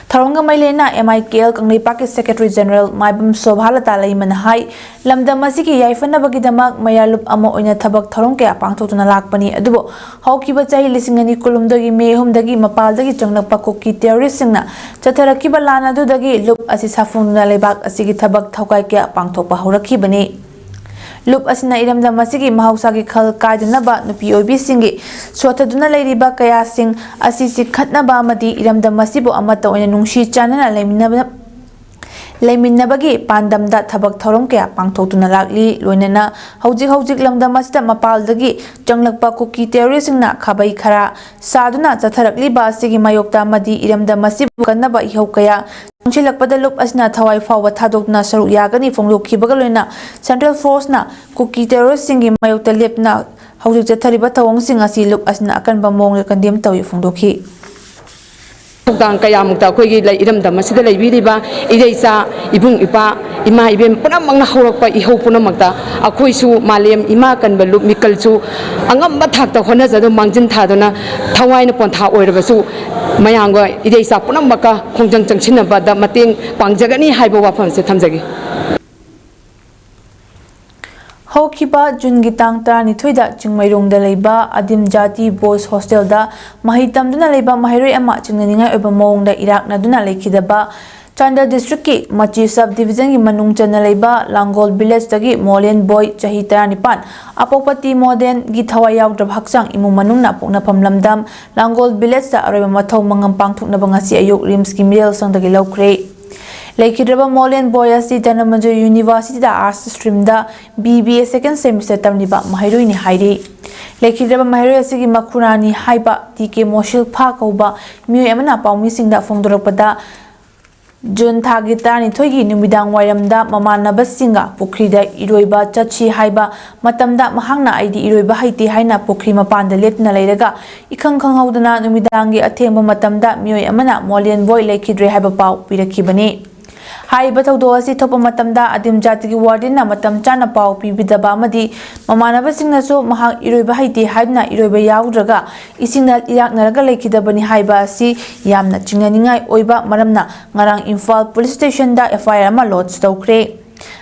ꯊꯧꯔꯝꯒ ꯃꯔꯤ ꯂꯩꯅꯅ M I K L ꯀꯪꯂꯩꯄꯥꯛꯀꯤ Secretary General ꯃꯥꯏꯕꯝ ꯁꯣꯚꯥꯂꯇꯥ ꯂꯩꯃꯅ ꯍꯥꯏ, ꯂꯝꯗꯝ ꯑꯁꯤꯒꯤ ꯌꯥꯏꯐꯅꯕꯒꯤꯗꯃꯛ ꯃꯩꯔꯥ ꯂꯨꯞ ꯑꯃ ꯑꯣꯏꯅ ꯊꯕꯛ ꯊꯧꯔꯝ ꯀꯌꯥ ꯄꯥꯡꯊꯣꯛꯇꯨꯅ ꯂꯥꯛꯄꯅꯤ, ꯑꯗꯨꯕꯨ ꯍꯧꯈꯤꯕ ꯆꯍꯤ ꯂꯤꯁꯤꯡ ꯑꯅꯤ ꯀꯨꯟꯍꯨꯝꯗꯣꯏꯒꯤ ꯃꯦ ꯑꯍꯨꯝꯗꯒꯤ ꯃꯄꯥꯟꯗꯒꯤ ꯆꯪꯂꯛꯄ ꯀꯨꯀꯤ terroristꯁꯤꯡꯅ ꯆꯠꯊꯔꯛꯈꯤꯕ ꯂꯥꯟ ꯑꯗꯨꯗꯒꯤ ꯂꯨꯞ ꯑꯁꯤ ꯁꯥꯐꯣꯡꯗꯨꯅ ꯂꯩꯕꯥꯛ ꯑꯁꯤꯒꯤ ꯊꯕꯛ ꯊꯧꯒꯥꯏ ꯀꯌꯥ ꯄꯥꯡꯊꯣꯛꯄ ꯍꯧꯔꯛꯈꯤꯕꯅꯤ꯫ ꯂꯨꯞ ꯑꯁꯤꯅ ꯏꯔꯝꯗꯝ ꯑꯁꯤꯒꯤ ꯃꯍꯧꯁꯥꯒꯤ ꯈꯜ ꯀꯥꯏꯗꯅꯕ ꯅꯨꯄꯤ ꯑꯣꯏꯕꯤꯁꯤꯡꯒꯤ ꯁꯣꯠꯊꯗꯨꯅ ꯂꯩꯔꯤꯕ ꯀꯌꯥꯁꯤꯡ ꯑꯁꯤ ꯆꯤꯡꯈꯠꯅꯕ ꯑꯃꯗꯤ ꯏꯔꯝꯗꯝ ꯑꯁꯤꯕꯨ ꯑꯃꯠꯇ ꯑꯣꯏꯅ ꯅꯨꯡꯁꯤ ꯆꯥꯟꯅꯅ ꯂꯩꯃꯤꯟꯅꯕ, ꯂꯩꯃꯤꯟꯅꯕꯒꯤ ꯄꯥꯟꯗꯝꯗ ꯊꯕꯛ ꯊꯧꯔꯝ ꯀꯌꯥ ꯄꯥꯡꯊꯣꯛꯇꯨꯅ ꯂꯥꯛꯂꯤ꯫ ꯂꯣꯏꯅꯅ ꯍꯧꯖꯤꯛ ꯍꯧꯖꯤꯛ ꯂꯝꯗꯝ ꯑꯁꯤꯗ ꯃꯄꯥꯟꯗꯒꯤ ꯆꯪꯂꯛꯄ ꯀꯨꯀꯤ ꯇꯦꯔꯣꯔꯤꯁꯁꯤꯡꯅ ꯈꯥꯕꯩ ꯈꯔ ꯁꯥꯗꯨꯅ ꯆꯠꯊꯔꯛꯂꯤꯕ ꯑꯁꯤꯒꯤ ꯃꯥꯌꯣꯛꯇ ꯑꯃꯗꯤ ꯏꯔꯝꯗꯝ ꯑꯁꯤꯕꯨ ꯀꯟꯅꯕ ꯏꯍꯧ ꯀꯌꯥ ꯆꯪꯁꯤꯜꯂꯛꯄꯗ ꯂꯨꯞ ꯑꯁꯤꯅ ꯊꯋꯥꯏ ꯐꯥꯎꯕ ꯊꯥꯗꯣꯛꯇꯨꯅ ꯁꯔꯨꯛ ꯌꯥꯒꯅꯤ ꯐꯣꯡꯗꯣꯛꯈꯤꯕꯒ ꯂꯣꯏꯅꯅ ꯁꯦꯟꯇ꯭ꯔꯦꯜ ꯐꯣꯔꯁꯅ ꯀꯨꯀꯤ ꯇꯦꯔꯣꯔꯤꯁꯁꯤꯡꯒꯤ ꯃꯥꯌꯣꯛꯇ ꯂꯦꯞꯇꯨꯅ ꯍꯧꯖꯤꯛ ꯆꯠꯊꯔꯤꯕ ꯊꯧꯑꯣꯡꯁꯤꯡ ꯑꯁꯤ ꯂꯨꯞ ꯑꯁꯤꯅ ꯑꯀꯟꯕ ꯃꯑꯣꯡꯗ ꯀꯟꯗꯦꯝ ꯇꯧꯏ ꯐꯣꯡꯗꯣꯛꯈꯤ꯫ ꯊꯧꯗꯥꯡ ꯀꯌꯥꯃꯨꯛꯇ ꯑꯩꯈꯣꯏꯒꯤ ꯂꯩ-, ꯏꯔꯝꯗꯝ ꯑꯁꯤꯗ ꯂꯩꯕꯤꯔꯤꯕ ꯏꯔꯩꯆꯥ, ꯏꯕꯨꯡ ꯏꯄꯥ, ꯏꯃꯥ ꯏꯕꯦꯟ ꯄꯨꯝꯅꯃꯛꯅ ꯍꯧꯔꯛꯄ ꯏꯍꯧ ꯄꯨꯝꯅꯃꯛꯇ ꯑꯩꯈꯣꯏꯁꯨ ꯃꯥꯂꯦꯝ ꯏꯃꯥ ꯀꯟꯕ ꯂꯨꯞ ꯃꯤꯀꯜꯁꯨ ꯑꯉꯝꯕ ꯊꯥꯛꯇ ꯍꯣꯠꯅꯖꯗꯨꯅ ꯃꯥꯡꯖꯤꯟ ꯊꯥꯗꯨꯅ ꯊꯋꯥꯏꯅ ꯄꯣꯟꯊꯥ ꯑꯣꯏꯔꯕꯁꯨ ꯃꯌꯥꯝꯒ ꯏꯔꯩꯆꯥ ꯄꯨꯝꯅꯃꯛꯀ ꯈꯣꯡꯖꯪ ꯆꯪꯁꯤꯟꯅꯕꯗ ꯃꯇꯦꯡ ꯄꯥꯡꯖꯒꯅꯤ ꯍꯥꯏꯕ ꯋꯥꯐꯝꯁꯦ ꯊꯝꯖꯒꯦ꯫ ꯍꯧꯈꯤꯕ ꯖꯨꯟꯒꯤ ꯇꯥꯡ ꯇꯔꯥꯅꯤꯊꯣꯏꯗ ꯆꯤꯡꯃꯩꯔꯣꯡꯗ ꯂꯩꯕ ꯑꯗꯤꯝ ꯖꯥꯇꯤ ꯕꯣꯏꯁ ꯍꯣꯁꯇꯦꯜꯗ ꯃꯍꯩ ꯇꯝꯗꯨꯅ ꯂꯩꯕ ꯃꯍꯩꯔꯣꯏ ꯑꯃ ꯆꯤꯡꯅꯅꯤꯡꯉꯥꯏ ꯑꯣꯏꯕ ꯃꯑꯣꯡꯗ ꯏꯔꯥꯛꯅꯗꯨꯅ ꯂꯩꯈꯤꯗꯕ ꯆꯥꯟꯗꯦꯜ ꯗꯤꯁꯇ꯭ꯔꯤꯛꯀꯤ ꯃꯆꯤ ꯁꯕ ꯗꯤꯕꯤꯖꯟꯒꯤ ꯃꯅꯨꯡ ꯆꯟꯅ ꯂꯩꯕ ꯂꯥꯡꯒꯣꯜ ꯚꯤꯂꯦꯖꯇꯒꯤ ꯃꯣꯂꯦꯟ ꯕꯣꯏ, ꯆꯍꯤ ꯇꯔꯥꯅꯤꯄꯥꯟ, ꯑꯄꯣꯛꯄ ꯇꯤ ꯃꯣꯗꯦꯟꯒꯤ ꯊꯋꯥꯏ ꯌꯥꯎꯗ꯭ꯔꯕ ꯍꯛꯆꯥꯡ ꯏꯃꯨꯡ ꯃꯅꯨꯡꯅ ꯄꯣꯛꯅꯐꯝ ꯂꯝꯗꯝ ꯂꯥꯡꯒꯣꯜ ꯚꯤꯂꯦꯖꯇ ꯑꯔꯣꯏꯕ ꯃꯊꯧ ꯃꯉꯝ ꯄꯥꯡꯊꯣꯛꯅꯕ ꯉꯁꯤ ꯑꯌꯨꯛ ꯔꯤꯝꯁꯀꯤ ꯃꯤꯔꯦꯜ ꯁꯪꯗꯒꯤ ꯂꯧꯈ꯭ꯔꯦ꯫ ꯂꯩꯈꯤꯗ꯭ꯔꯕ ꯃꯣꯂꯦꯟ ꯕꯣꯏ ꯑꯁꯤ ꯙꯅꯃꯟꯖꯨꯔꯤ ꯌꯨꯅꯤꯚꯔꯁꯤꯇꯤꯗ ꯑꯥꯔꯠꯁ ꯁ꯭ꯇ꯭ꯔꯤꯝꯗ B B A second semester ꯇꯝꯂꯤꯕ ꯃꯍꯩꯔꯣꯏꯅꯤ ꯍꯥꯏꯔꯤ꯫ ꯂꯩꯈꯤꯗ꯭ꯔꯕ ꯃꯍꯩꯔꯣꯏ ꯑꯁꯤꯒꯤ ꯃꯈꯨꯔꯥꯅꯤ ꯍꯥꯏꯕ ꯇꯤ ꯀꯦ ꯃꯣꯁꯤꯜꯐꯥ ꯀꯧꯕ ꯃꯤꯑꯣꯏ ꯑꯃꯅ ꯄꯥꯎꯃꯤꯁꯤꯡꯗ ꯐꯣꯡꯗꯣꯔꯛꯄꯗ, ꯖꯨꯟ ꯊꯥꯒꯤ ꯇꯔꯥꯅꯤꯊꯣꯏꯒꯤ ꯅꯨꯃꯤꯗꯥꯡ ꯋꯥꯏꯔꯝꯗ ꯃꯃꯥꯟꯅꯕꯁꯤꯡꯒ ꯄꯨꯈ꯭ꯔꯤꯗ ꯏꯔꯣꯏꯕ ꯆꯠꯁꯤ ꯍꯥꯏꯕ ꯃꯇꯝꯗ, ꯃꯍꯥꯛꯅ "ꯑꯩꯗꯤ ꯏꯔꯣꯏꯕ ꯍꯩꯇꯦ" ꯍꯥꯏꯅ ꯄꯨꯈ꯭ꯔꯤ ꯃꯄꯥꯟꯗ ꯂꯦꯞꯇꯨꯅ ꯂꯩꯔꯒ, ꯏꯈꯪ ꯈꯪꯍꯧꯗꯅ ꯅꯨꯃꯤꯗꯥꯡꯒꯤ ꯑꯊꯦꯡꯕ ꯃꯇꯝꯗ ꯃꯤꯑꯣꯏ ꯑꯃꯅ ꯃꯣꯂꯦꯟ ꯕꯣꯏ ꯂꯩꯈꯤꯗ꯭ꯔꯦ ꯍꯥꯏꯕ ꯄꯥꯎ ꯄꯤꯔꯛꯈꯤꯕꯅꯤ꯫ ꯍꯥꯏꯔꯤꯕ ꯊꯧꯗꯣꯛ ꯑꯁꯤ ꯊꯣꯛꯄ ꯃꯇꯝꯗ ꯑꯗꯤꯝ ꯖꯥꯇꯤꯒꯤ ꯋꯥꯔꯗꯦꯟꯅ ꯃꯇꯝ ꯆꯥꯅ ꯄꯥꯎ ꯄꯤꯕꯤꯗꯕ ꯑꯃꯗꯤ ꯃꯃꯥꯟꯅꯕꯁꯤꯡꯅꯁꯨ ꯃꯍꯥꯛ ꯏꯔꯣꯏꯕ ꯍꯩꯇꯦ ꯍꯥꯏꯗꯨꯅ ꯏꯔꯣꯏꯕ ꯌꯥꯎꯗ꯭ꯔꯒ ꯏꯁꯤꯡꯗ ꯏꯔꯥꯛꯅꯔꯒ ꯂꯩꯈꯤꯗꯕꯅꯤ ꯍꯥꯏꯕ ꯑꯁꯤ ꯌꯥꯝꯅ ꯆꯤꯡꯅꯅꯤꯡꯉꯥꯏ ꯑꯣꯏꯕ ꯃꯔꯝꯅ, ꯉꯔꯥꯡ ꯏꯝꯐꯥꯜ ꯄꯨꯂꯤꯁ ꯁ꯭ꯇꯦꯁꯟꯗ ꯑꯦꯐ ꯑꯥꯏ ꯑꯥꯔ ꯑꯃ ꯂꯣꯗꯖ ꯇꯧꯈ꯭ꯔꯦ꯫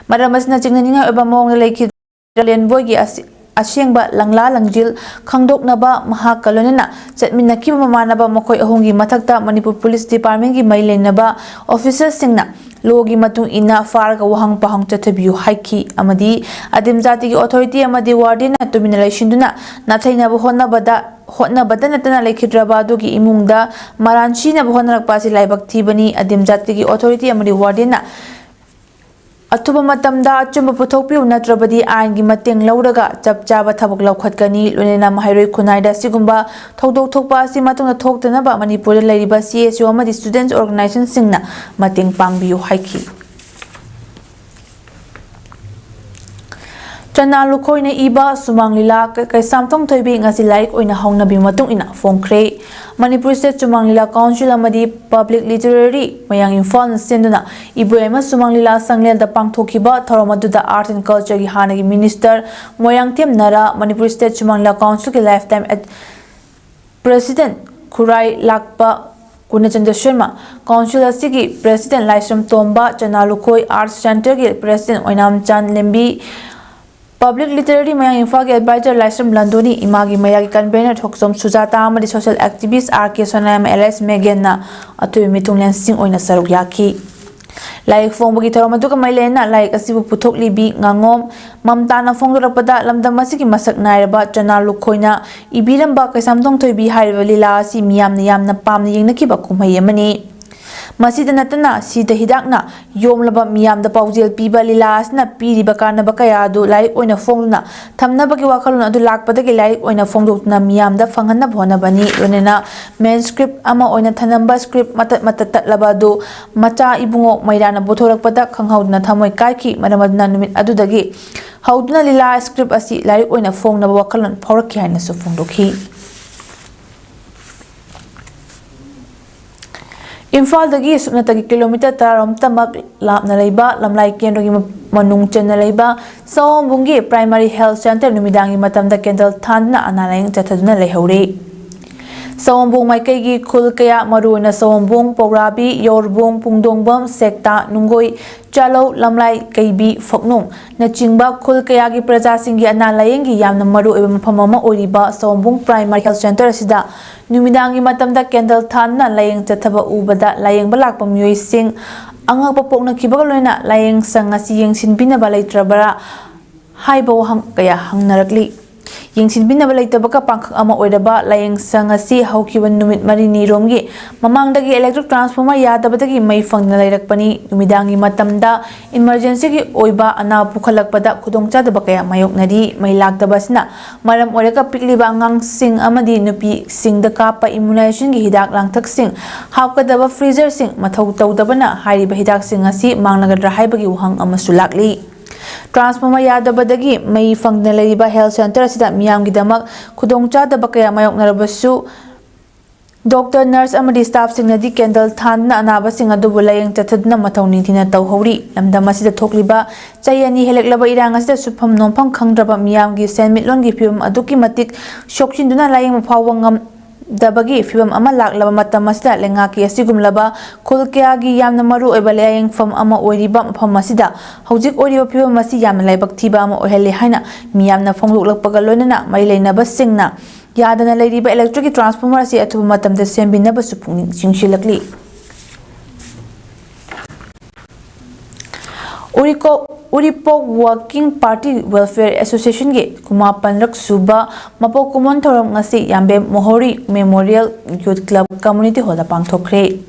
ꯃꯔꯝ ꯑꯁꯤꯅ ꯆꯤꯡꯅꯅꯤꯡꯉꯥꯏ ꯑꯣꯏꯕ ꯃꯑꯣꯡꯗ ꯂꯩꯈꯤꯗ꯭ꯔꯕ ꯃꯣꯂꯦꯟ ꯕꯣꯏꯒꯤ ꯑꯁꯤ-, ꯑꯁꯦꯡꯕ ꯂꯪꯂꯥ ꯂꯪꯖꯤꯜ ꯈꯪꯗꯣꯛꯅꯕ ꯃꯍꯥꯛꯀ ꯂꯣꯏꯅꯅ ꯆꯠꯃꯤꯟꯅꯈꯤꯕ ꯃꯃꯥꯟꯅꯕ ꯃꯈꯣꯏ ꯑꯍꯨꯝꯒꯤ ꯃꯊꯛꯇ ꯃꯅꯤꯄꯨꯔ ꯄꯨꯂꯤꯁ ꯗꯤꯄꯥꯔꯠꯃꯦꯟꯒꯤ ꯃꯔꯤ ꯂꯩꯅꯕ ꯑꯣꯐꯤꯁꯔꯁꯤꯡꯅ ꯂꯣꯒꯤ ꯃꯇꯨꯡ ꯏꯟꯅ ꯐꯥꯔꯒ ꯋꯥꯍꯪ ꯄꯥꯎꯍꯪ ꯆꯠꯊꯕꯤꯌꯨ ꯍꯥꯏꯈꯤ ꯑꯃꯗꯤ ꯑꯗꯤꯝ ꯖꯥꯇꯤꯒꯤ ꯑꯣꯊꯣꯔꯤꯇꯤ ꯑꯃꯗꯤ ꯋꯥꯔꯗꯦꯟꯅ ꯇꯨꯃꯤꯟꯅ ꯂꯩꯁꯤꯟꯗꯨꯅ ꯅꯥꯊꯩꯅꯕ ꯍꯣꯠꯅꯕꯗ ꯍꯣꯠꯅꯕꯗ ꯅꯠꯇꯅ ꯂꯩꯈꯤꯗ꯭ꯔꯕ ꯑꯗꯨꯒꯤ ꯏꯃꯨꯡꯗ ꯃꯔꯥꯟ ꯁꯤꯅꯕ ꯍꯣꯠꯅꯔꯛꯄ ꯑꯁꯤ ꯂꯥꯏꯕꯛ ꯊꯤꯕꯅꯤ꯫ ꯑꯗꯤꯝ ꯖꯥꯇꯤꯒꯤ ꯑꯣꯊꯣꯔꯤꯇꯤ ꯑꯃꯗꯤ ꯋꯥꯔꯗꯦꯟꯅ ꯑꯊꯨꯕ ꯃꯇꯝꯗ ꯑꯆꯨꯝꯕ ꯄꯨꯊꯣꯛꯄꯤꯌꯨ, ꯅꯠꯇ꯭ꯔꯕꯗꯤ ꯑꯥꯏꯟꯒꯤ ꯃꯇꯦꯡ ꯂꯧꯔꯒ ꯆꯞ ꯆꯥꯕ ꯊꯕꯛ ꯂꯧꯈꯠꯀꯅꯤ꯫ ꯂꯣꯏꯅꯅ ꯃꯍꯩꯔꯣꯏ ꯈꯨꯟꯅꯥꯏꯗ ꯑꯁꯤꯒꯨꯝꯕ ꯊꯧꯗꯣꯛ ꯊꯣꯛꯄ ꯑꯁꯤ ꯃꯇꯨꯡꯗ ꯊꯣꯛꯇꯅꯕ ꯃꯅꯤꯄꯨꯔꯗ ꯂꯩꯔꯤꯕ ꯁꯤ ꯑꯦꯁ ꯌꯨ ꯑꯃꯗꯤ ꯁ꯭ꯇꯨꯗꯦꯟꯠꯁ ꯑꯣꯔꯒꯅꯥꯏꯖꯦꯁꯟꯁꯤꯡꯅ ꯃꯇꯦꯡ ꯄꯥꯡꯕꯤꯌꯨ ꯍꯥꯏꯈꯤ꯫ ꯆꯅꯥ ꯂꯨꯈꯣꯏꯅ ꯏꯕ ꯁꯨꯃꯥꯡ ꯂꯤꯂꯥ ꯀ-, ꯀꯩꯁꯥꯝꯊꯣꯡ ꯊꯣꯏꯕꯤ ꯉꯁꯤ ꯂꯥꯏꯔꯤꯛ ꯑꯣꯏꯅ ꯍꯧꯅꯕꯤ ꯃꯇꯨꯡ ꯏꯟꯅ ꯐꯣꯡꯈ꯭ꯔꯦ꯫ ꯃꯅꯤꯄꯨꯔ ꯁ꯭ꯇꯦꯠ ꯁꯨꯃꯥꯡ ꯂꯤꯂꯥ ꯀꯥꯎꯟꯁꯤꯜ ꯑꯃꯗꯤ ꯄꯕ꯭ꯂꯤꯛ ꯂꯤꯇꯔꯦꯔꯤ ꯃꯌꯥꯡ ꯏꯝꯐꯥꯜꯅ ꯁꯤꯟꯗꯨꯅ ꯏꯕꯣꯌꯥꯏꯃ ꯁꯨꯃꯥꯡ ꯂꯤꯂꯥ ꯁꯪꯂꯦꯟꯗ ꯄꯥꯡꯊꯣꯛꯈꯤꯕ ꯊꯧꯔꯝ ꯑꯗꯨꯗ ꯑꯥꯔꯠ ꯑꯦꯟ ꯀꯜꯆꯔꯒꯤ ꯍꯥꯟꯅꯒꯤ ꯃꯤꯅꯤꯁꯇꯔ ꯃꯣꯏꯔꯥꯡꯊꯦꯝ ꯅꯔꯥ, ꯃꯅꯤꯄꯨꯔ ꯁ꯭ꯇꯦꯠ ꯁꯨꯃꯥꯡ ꯂꯤꯂꯥ ꯀꯥꯎꯟꯁꯤꯜꯒꯤ ꯂꯥꯏꯐ ꯇꯥꯏꯝ ꯑꯦꯠ-, ꯄ꯭ꯔꯦꯁꯤꯗꯦꯟꯠ ꯈꯨꯔꯥꯏ ꯂꯥꯛꯄ ꯒꯨꯅꯆꯟꯗ꯭ꯔ ꯁꯔꯃ, ꯀꯥꯎꯟꯁꯤꯜ ꯑꯁꯤꯒꯤ ꯄ꯭ꯔꯦꯁꯤꯗꯦꯟꯠ ꯂꯥꯏꯁ꯭ꯔꯝ ꯇꯣꯝꯕ, ꯆꯅꯥ ꯂꯨꯈꯣꯏ ꯑꯥꯔꯠꯁ ꯁꯦꯟꯇꯔꯒꯤ ꯄ꯭ꯔꯦꯁꯤꯗꯦꯟꯠ ꯑꯣꯏꯅꯥꯝꯆꯥꯟ ꯂꯦꯝꯕꯤ, ꯄꯕ꯭ꯂꯤꯛ ꯂꯤꯇꯔꯦꯔꯤ ꯃꯌꯥꯡ ꯏꯝꯐꯥꯜꯒꯤ ꯑꯦꯗꯚꯥꯏꯖꯔ ꯂꯥꯏꯁ꯭ꯔꯝ ꯂꯟꯗꯣꯅꯤ, ꯏꯃꯥꯒꯤ ꯃꯌꯥꯒꯤ ꯀꯟꯚꯦꯅꯔ ꯊꯣꯛꯆꯣꯝ ꯁꯨꯖꯥꯇꯥ ꯑꯃꯗꯤ ꯁꯣꯁꯤꯌꯦꯜ ꯑꯦꯛꯇꯤꯚꯤꯁ꯭ꯠ ꯑꯥꯔ ꯀꯦ ꯁꯣꯅꯥꯌꯥꯝ ꯑꯦꯂꯥꯏꯁ ꯃꯦꯒꯦꯟꯅ ꯑꯊꯣꯏꯕ ꯃꯤꯊꯨꯡꯂꯦꯟꯁꯤꯡ ꯑꯣꯏꯅ ꯁꯔꯨꯛ ꯌꯥꯈꯤ꯫ ꯂꯥꯏꯔꯤꯛ ꯐꯣꯡꯕꯒꯤ ꯊꯧꯔꯝ ꯑꯗꯨꯒ ꯃꯔꯤ ꯂꯩꯅꯅ ꯂꯥꯏꯔꯤꯛ ꯑꯁꯤꯕꯨ ꯄꯨꯊꯣꯛꯂꯤꯕꯤ ꯉꯥꯉꯣꯝ ꯃꯝꯇꯥꯅ ꯐꯣꯡꯗꯣꯔꯛꯄꯗ, ꯂꯝꯗꯝ ꯑꯁꯤꯒꯤ ꯃꯁꯛ ꯅꯥꯏꯔꯕ ꯆꯅꯥ ꯂꯨꯈꯣꯏꯅ ꯏꯕꯤꯔꯝꯕ ꯀꯩꯁꯥꯝꯊꯣꯡ ꯊꯣꯏꯕꯤ ꯍꯥꯏꯔꯤꯕ ꯂꯤꯂꯥ ꯑꯁꯤ ꯃꯤꯌꯥꯝꯅ ꯌꯥꯝꯅ ꯄꯥꯝꯅ ꯌꯦꯡꯅꯈꯤꯕ ꯀꯨꯝꯍꯩ ꯑꯃꯅꯤ꯫ ꯃꯁꯤꯗ ꯅꯠꯇꯅ ꯁꯤꯗ ꯍꯤꯗꯥꯛꯅ ꯌꯣꯝꯂꯕ ꯃꯤꯌꯥꯝꯗ ꯄꯥꯎꯖꯦꯜ ꯄꯤꯕ ꯂꯤꯂꯥ ꯑꯁꯤꯅ ꯄꯤꯔꯤꯕ ꯀꯥꯟꯅꯕ ꯀꯌꯥ ꯑꯗꯨ ꯂꯥꯏꯔꯤꯛ ꯑꯣꯏꯅ ꯐꯣꯡꯗꯨꯅ ꯊꯝꯅꯕꯒꯤ ꯋꯥꯈꯜꯂꯣꯟ ꯑꯗꯨ ꯂꯥꯛꯄꯗꯒꯤ ꯂꯥꯏꯔꯤꯛ ꯑꯣꯏꯅ ꯐꯣꯡꯗꯣꯛꯇꯨꯅ ꯃꯤꯌꯥꯝꯗ ꯐꯪꯍꯟꯅꯕ ꯍꯣꯠꯅꯕꯅꯤ꯫ ꯂꯣꯏꯅꯅ ꯃꯦꯟ ꯁ꯭ꯀ꯭ꯔꯤꯞ ꯑꯃ ꯑꯣꯏꯅ ꯊꯅꯝꯕ ꯁ꯭ꯀ꯭ꯔꯤꯞ ꯃꯇꯠ ꯃꯇꯠ ꯇꯠꯂꯕ ꯑꯗꯨ ꯃꯆꯥ ꯏꯕꯨꯡꯉꯣ ꯃꯩꯔꯥꯅ ꯄꯨꯊꯣꯔꯛꯄꯗ ꯈꯪꯍꯧꯗꯅ ꯊꯃꯣꯏ ꯀꯥꯏꯈꯤ꯫ ꯃꯔꯝ ꯑꯗꯨꯅ ꯅꯨꯃꯤꯠ ꯑꯗꯨꯗꯒꯤ ꯍꯧꯗꯨꯅ ꯂꯤꯂꯥ ꯁ꯭ꯀ꯭ꯔꯤꯞ ꯑꯁꯤ ꯂꯥꯏꯔꯤꯛ ꯑꯣꯏꯅ ꯐꯣꯡꯅꯕ ꯋꯥꯈꯜꯂꯣꯟ ꯐꯥꯎꯔꯛꯈꯤ ꯍꯥꯏꯅꯁꯨ ꯐꯣꯡꯗꯣꯛꯈꯤ꯫ ꯏꯝꯐꯥꯜꯗꯒꯤ ꯁꯨꯞꯅꯇꯒꯤ ꯀꯤꯂꯣꯃꯤꯇꯔ ꯇꯔꯥꯔꯣꯝꯇꯃꯛ ꯂꯥꯞꯅ ꯂꯩꯕ ꯂꯝꯂꯥꯏ ꯀꯦꯟꯗ꯭ꯔꯒꯤ ꯃ-, ꯃꯅꯨꯡ ꯆꯟꯅ ꯂꯩꯕ ꯁꯑꯣꯝꯕꯨꯡꯒꯤ ꯄ꯭ꯔꯥꯏꯃꯥꯔꯤ ꯍꯦꯜꯊ ꯁꯦꯟꯇꯔ ꯅꯨꯃꯤꯗꯥꯡꯒꯤ ꯃꯇꯝꯗ ꯀꯦꯟꯗꯜ ꯊꯥꯟꯗꯨꯅ ꯑꯅꯥ ꯂꯥꯌꯦꯡ ꯆꯠꯊꯗꯨꯅ ꯂꯩꯍꯧꯔꯤ꯫ ꯁꯑꯣꯝꯕꯨꯡ ꯃꯥꯏꯀꯩꯒꯤ ꯈꯨꯜ ꯀꯌꯥ, ꯃꯔꯨꯑꯣꯏꯅ ꯁꯑꯣꯝꯕꯨꯡ, ꯄꯧꯔꯥꯕꯤ, ꯌꯣꯔꯕꯨꯡ, ꯄꯨꯡꯗꯣꯡꯕꯝ, ꯁꯦꯛꯇꯥ, ꯅꯨꯡꯒꯣꯏ, ꯆꯥꯂꯧ, ꯂꯝꯂꯥꯏ, ꯀꯩꯕꯤ, ꯐꯛꯅꯨꯡ ꯅꯆꯤꯡꯕ ꯈꯨꯜ ꯀꯌꯥꯒꯤ ꯄ꯭ꯔꯖꯥꯁꯤꯡꯒꯤ ꯑꯅꯥ ꯂꯥꯌꯦꯡꯒꯤ ꯌꯥꯝꯅ ꯃꯔꯨꯑꯣꯏꯕ ꯃꯐꯝ ꯑꯃ ꯑꯣꯏꯔꯤꯕ ꯁꯑꯣꯝꯕꯨꯡ ꯄ꯭ꯔꯥꯏꯃꯥꯔꯤ ꯍꯦꯜꯊ ꯁꯦꯟꯇꯔ ꯑꯁꯤꯗ ꯅꯨꯃꯤꯗꯥꯡꯒꯤ ꯃꯇꯝꯗ ꯀꯦꯟꯗꯜ ꯊꯥꯟꯗꯨꯅ ꯂꯥꯌꯦꯡ ꯆꯠꯊꯕ ꯎꯕꯗ ꯂꯥꯌꯦꯡꯕ ꯂꯥꯛꯄ ꯃꯤꯑꯣꯏꯁꯤꯡ ꯑꯉꯛꯄ ꯄꯣꯛꯅꯈꯤꯕꯒ ꯂꯣꯏꯅꯅ ꯂꯥꯏꯌꯦꯡ ꯁꯪ ꯑꯁꯤ ꯌꯦꯡꯁꯤꯟꯕꯤꯅꯕ ꯂꯩꯇ꯭ꯔꯕ꯭ꯔꯥ ꯍꯥꯏꯕ ꯋꯥꯍꯪ ꯀꯌꯥ ꯍꯪꯅꯔꯛꯂꯤ꯫ ꯌꯦꯡꯁꯤꯟꯕꯤꯅꯕ ꯂꯩꯇꯕꯒ ꯄꯥꯡꯈꯛ ꯑꯃ ꯑꯣꯏꯔꯕ ꯂꯥꯏꯌꯦꯡ ꯁꯪ ꯑꯁꯤ ꯍꯧꯈꯤꯕ ꯅꯨꯃꯤꯠ ꯃꯔꯤꯅꯤꯔꯣꯝꯒꯤ ꯃꯃꯥꯡꯗꯒꯤ electric transformer ꯌꯥꯗꯕꯗꯒꯤ ꯃꯩ ꯐꯪꯗꯅ ꯂꯩꯔꯛꯄꯅꯤ꯫ ꯅꯨꯃꯤꯗꯥꯡꯒꯤ ꯃꯇꯝꯗ emergencyꯒꯤ ꯑꯣꯏꯕ ꯑꯅꯥ ꯄꯨꯈꯠꯂꯛꯄꯗ ꯈꯨꯗꯣꯡꯆꯥꯗꯕ ꯀꯌꯥ ꯃꯥꯌꯣꯛꯅꯔꯤ꯫ ꯃꯩ ꯂꯥꯛꯇꯕ ꯑꯁꯤꯅ ꯃꯔꯝ ꯑꯣꯏꯔꯒ ꯄꯤꯛꯂꯤꯕ ꯑꯉꯥꯡꯁꯤꯡ ꯑꯃꯗꯤ ꯅꯨꯄꯤꯁꯤꯡꯗ ꯀꯥꯞꯄ immunizationꯒꯤ ꯍꯤꯗꯥꯛ ꯂꯥꯡꯊꯛꯁꯤꯡ ꯍꯥꯞꯀꯗꯕ freezerꯁꯤꯡ ꯃꯊꯧ ꯇꯧꯗꯕꯅ ꯍꯥꯏꯔꯤꯕ ꯍꯤꯗꯥꯛꯁꯤꯡ ꯑꯁꯤ ꯃꯥꯡꯂꯒꯗ꯭ꯔꯥ ꯍꯥꯏꯕꯒꯤ ꯋꯥꯍꯪ ꯑꯃꯁꯨ ꯂꯥꯛꯂꯤ꯫ Transformer ꯌꯥꯗꯕꯗꯒꯤ ꯃꯩ ꯐꯪꯗꯅ ꯂꯩꯔꯤꯕ health centre ꯑꯁꯤꯗ ꯃꯤꯌꯥꯝꯒꯤꯗꯃꯛ ꯈꯨꯗꯣꯡꯆꯥꯗꯕ ꯀꯌꯥ ꯃꯥꯌꯣꯛꯅꯔꯕꯁꯨ, doctor, nurse ꯑꯃꯗꯤ staffꯁꯤꯡꯅꯗꯤ candle ꯊꯥꯟꯗꯨꯅ ꯑꯅꯥꯕꯁꯤꯡ ꯑꯗꯨꯕꯨ ꯂꯥꯌꯦꯡ ꯆꯠꯊꯗꯨꯅ ꯃꯊꯧ ꯅꯤꯡꯊꯤꯅ ꯇꯧꯍꯧꯔꯤ꯫ ꯂꯝꯗꯝ ꯑꯁꯤꯗ ꯊꯣꯛꯂꯤꯕ ꯆꯍꯤ ꯑꯅꯤ ꯍꯦꯜꯂꯛꯂꯕ ꯏꯔꯥꯡ ꯑꯁꯤꯗ ꯁꯨꯐꯝ ꯅꯣꯝꯐꯝ ꯈꯪꯗ꯭ꯔꯕ ꯃꯤꯌꯥꯝꯒꯤ ꯁꯦꯟꯃꯤꯠꯂꯣꯟꯒꯤ ꯐꯤꯕꯝ ꯑꯗꯨꯛꯀꯤ ꯃꯇꯤꯛ ꯁꯣꯛꯆꯤꯟꯗꯨꯅ ꯂꯥꯌꯦꯡꯕ ꯐꯥꯎꯕ ꯉꯝꯗꯕꯒꯤ ꯐꯤꯕꯝ ꯑꯃ ꯂꯥꯛꯂꯕ ꯃꯇꯝ ꯑꯁꯤꯗ, ꯂꯩꯉꯥꯛꯀꯤ ꯑꯁꯤꯒꯨꯝꯂꯕ ꯈꯨꯜ ꯀꯌꯥꯒꯤ ꯌꯥꯝꯅ ꯃꯔꯨ ꯑꯣꯏꯕ ꯂꯥꯌꯦꯡꯐꯝ ꯑꯃ ꯑꯣꯏꯔꯤꯕ ꯃꯐꯝ ꯑꯁꯤꯗ ꯍꯧꯖꯤꯛ ꯑꯣꯏꯔꯤꯕ ꯐꯤꯕꯝ ꯑꯁꯤ ꯌꯥꯝꯅ ꯂꯥꯏꯕꯛ ꯊꯤꯕ ꯑꯃ ꯑꯣꯏꯍꯜꯂꯤ ꯍꯥꯏꯅ ꯃꯤꯌꯥꯝꯅ ꯐꯣꯡꯗꯣꯛꯂꯛꯄꯒ ꯂꯣꯏꯅꯅ ꯃꯔꯤ ꯂꯩꯅꯕꯁꯤꯡꯅ ꯌꯥꯗꯅ ꯂꯩꯔꯤꯕ electricꯀꯤ transformer ꯑꯁꯤ ꯑꯊꯨꯕ ꯃꯇꯝꯗ ꯁꯦꯝꯕꯤꯅꯕꯁꯨ ꯄꯨꯛꯅꯤꯡ ꯆꯤꯡꯁꯤꯜꯂꯛꯂꯤ꯫ ꯎꯔꯤꯀꯣ-, ꯎꯔꯤꯄꯣꯛ Working Party Welfare Associationꯒꯤ ꯀꯨꯟꯃꯥꯄꯟꯔꯛ ꯁꯨꯕ ꯃꯄꯣꯛ ꯀꯨꯝꯑꯣꯟ ꯊꯧꯔꯝ ꯉꯁꯤ ꯌꯥꯝꯕꯦꯝ ꯃꯣꯍꯣꯔꯤ Memorial Youth Club Community Hallꯗ ꯄꯥꯡꯊꯣꯛꯈ꯭ꯔꯦ꯫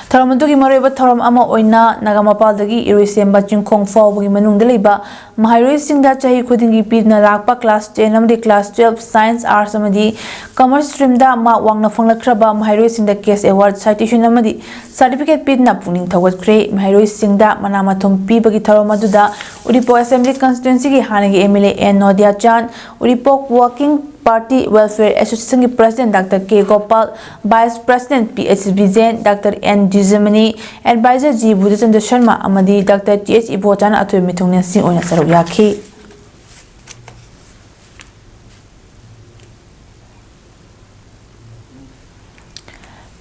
ꯊꯧꯔꯝ ꯑꯗꯨꯒꯤ ꯃꯔꯨꯑꯣꯏꯕ ꯊꯧꯔꯝ ꯑꯃ ꯑꯣꯏꯅ ꯅꯥꯒꯥꯃꯄꯥꯜꯗꯒꯤ ꯏꯔꯣꯏꯁꯦꯝꯕ ꯆꯤꯡꯈꯣꯡ ꯐꯥꯎꯕꯒꯤ ꯃꯅꯨꯡꯗ ꯂꯩꯕ ꯃꯍꯩꯔꯣꯏꯁꯤꯡꯗ ꯆꯍꯤ ꯈꯨꯗꯤꯡꯒꯤ ꯄꯤꯗꯨꯅ ꯂꯥꯛꯄ class ten ꯑꯃꯗꯤ class twelve Science, Arts ꯑꯃꯗꯤ Commerce streamꯗ mark ꯋꯥꯡꯅ ꯐꯪꯂꯛꯈ꯭ꯔꯕ ꯃꯍꯩꯔꯣꯏꯁꯤꯡꯗ cash award, citation ꯑꯃꯗꯤ certificate ꯄꯤꯗꯨꯅ ꯄꯨꯛꯅꯤꯡ ꯊꯧꯒꯠꯈ꯭ꯔꯦ꯫ ꯃꯍꯩꯔꯣꯏꯁꯤꯡꯗ ꯃꯅꯥ ꯃꯊꯨꯝ ꯄꯤꯕꯒꯤ ꯊꯧꯔꯝ ꯑꯗꯨꯗ ꯎꯔꯤꯄꯣꯛ Assembly Constituencyꯒꯤ ꯍꯥꯟꯅꯒꯤ MLA N ꯅꯣꯗꯤꯌꯥ ꯆꯥꯟ, ꯎꯔꯤꯄꯣꯛ Working Party Welfare Associationꯒꯤ President Doctor K Gopal, Vice President P H ꯕꯤꯖꯦꯟ, Doctor N ꯗꯤꯖꯃꯅꯤ, Advisor G Budhachandra Sharma ꯑꯃꯗꯤ Doctor T H ꯏꯕꯣꯆꯥꯅ ꯑꯊꯣꯏꯕ ꯃꯤꯊꯨꯡꯂꯦꯟꯁꯤꯡ ꯑꯣꯏꯅ ꯁꯔꯨꯛ ꯌꯥꯈꯤ꯫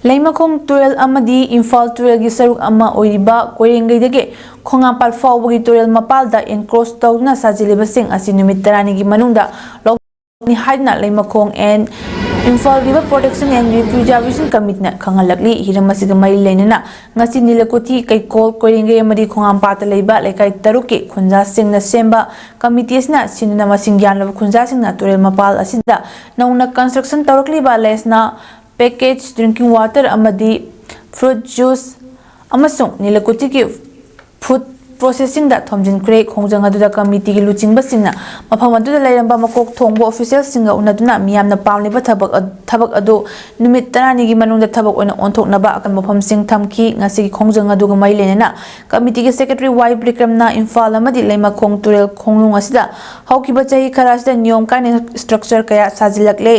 ꯂꯩꯃꯈꯣꯡ ꯇꯨꯔꯦꯜ ꯑꯃꯗꯤ ꯏꯝꯐꯥꯜ ꯇꯨꯔꯦꯜꯒꯤ ꯁꯔꯨꯛ ꯑꯃ ꯑꯣꯏꯔꯤꯕ ꯀꯣꯏꯔꯦꯡꯒꯩꯗꯒꯤ ꯈꯣꯡꯉꯥꯝꯄꯥꯠ ꯐꯥꯎꯕꯒꯤ ꯇꯨꯔꯦꯜ ꯃꯄꯥꯜꯗ encroach ꯇꯧꯗꯨꯅ ꯁꯥꯖꯤꯜꯂꯤꯕꯁꯤꯡ ꯑꯁꯤ ꯅꯨꯃꯤꯠ ꯇꯔꯥꯅꯤꯒꯤ ꯃꯅꯨꯡꯗ ꯂꯧꯊꯣꯛꯀꯅꯤ ꯍꯥꯏꯗꯨꯅ ꯂꯩꯃꯈꯣꯡ N Imphal River Protection and Represervation Committeeꯅ ꯈꯪꯍꯜꯂꯛꯂꯤ꯫ ꯍꯤꯔꯝ ꯑꯁꯤꯒ ꯃꯔꯤ ꯂꯩꯅꯅ ꯉꯁꯤ ꯅꯤꯂꯀꯨꯊꯤ, ꯀꯩꯀꯣꯜ, ꯀꯣꯏꯔꯦꯡꯒꯩ ꯑꯃꯗꯤ ꯈꯣꯡꯉꯥꯝꯄꯥꯠꯇ ꯂꯩꯕ ꯂꯩꯀꯥꯏ ꯇꯔꯨꯛꯀꯤ ꯈꯨꯟꯖꯥꯁꯤꯡꯅ ꯁꯦꯝꯕ ꯀꯃꯤꯇꯤ ꯑꯁꯤꯅ ꯁꯤꯟꯗꯨꯅ ꯃꯁꯤꯡ ꯌꯥꯝꯂꯕ ꯈꯨꯟꯖꯥꯁꯤꯡꯅ ꯇꯨꯔꯦꯜ ꯃꯄꯥꯜ ꯑꯁꯤꯗ ꯅꯧꯅ construction ꯇꯧꯔꯛꯂꯤꯕ ꯂꯦꯁꯅꯥ package drinking water ꯑꯃꯗꯤ fruit juice ꯑꯃꯁꯨꯡ ꯅꯤꯂꯀꯨꯊꯤꯒꯤ food processingꯗ ꯊꯣꯝꯖꯤꯟꯈ꯭ꯔꯦ꯫ ꯈꯣꯡꯖꯪ ꯑꯗꯨꯗ ꯀꯃꯤꯇꯤꯒꯤ ꯂꯨꯆꯤꯡꯕꯁꯤꯡꯅ ꯃꯐꯝ ꯑꯗꯨꯗ ꯂꯩꯔꯝꯕ ꯃꯀꯣꯛ ꯊꯣꯡꯕ officialꯁꯤꯡꯒ ꯎꯅꯗꯨꯅ ꯃꯤꯌꯥꯝꯅ ꯄꯥꯝꯂꯤꯕ ꯊꯕꯛ ꯑ-, ꯊꯕꯛ ꯑꯗꯨ ꯅꯨꯃꯤꯠ ꯇꯔꯥꯅꯤꯒꯤ ꯃꯅꯨꯡꯗ ꯊꯕꯛ ꯑꯣꯏꯅ ꯑꯣꯟꯊꯣꯛꯅꯕ ꯑꯀꯟꯕ ꯋꯥꯐꯝꯁꯤꯡ ꯊꯝꯈꯤ꯫ ꯉꯁꯤꯒꯤ ꯈꯣꯡꯖꯪ ꯑꯗꯨꯒ ꯃꯔꯤ ꯂꯩꯅꯅ ꯀꯃꯤꯇꯤꯒꯤ secretary ꯋꯥꯏ ꯕꯤꯀ꯭ꯔꯝꯅ ꯏꯝꯐꯥꯜ ꯑꯃꯗꯤ ꯂꯩꯃꯈꯣꯡ ꯇꯨꯔꯦꯜ ꯈꯣꯡꯅꯨꯡ ꯑꯁꯤꯗ ꯍꯧꯈꯤꯕ ꯆꯍꯤ ꯈꯔ ꯑꯁꯤꯗ ꯅꯤꯌꯣꯝ ꯀꯥꯏꯅ structure ꯀꯌꯥ ꯁꯥꯖꯤꯜꯂꯛꯂꯦ꯫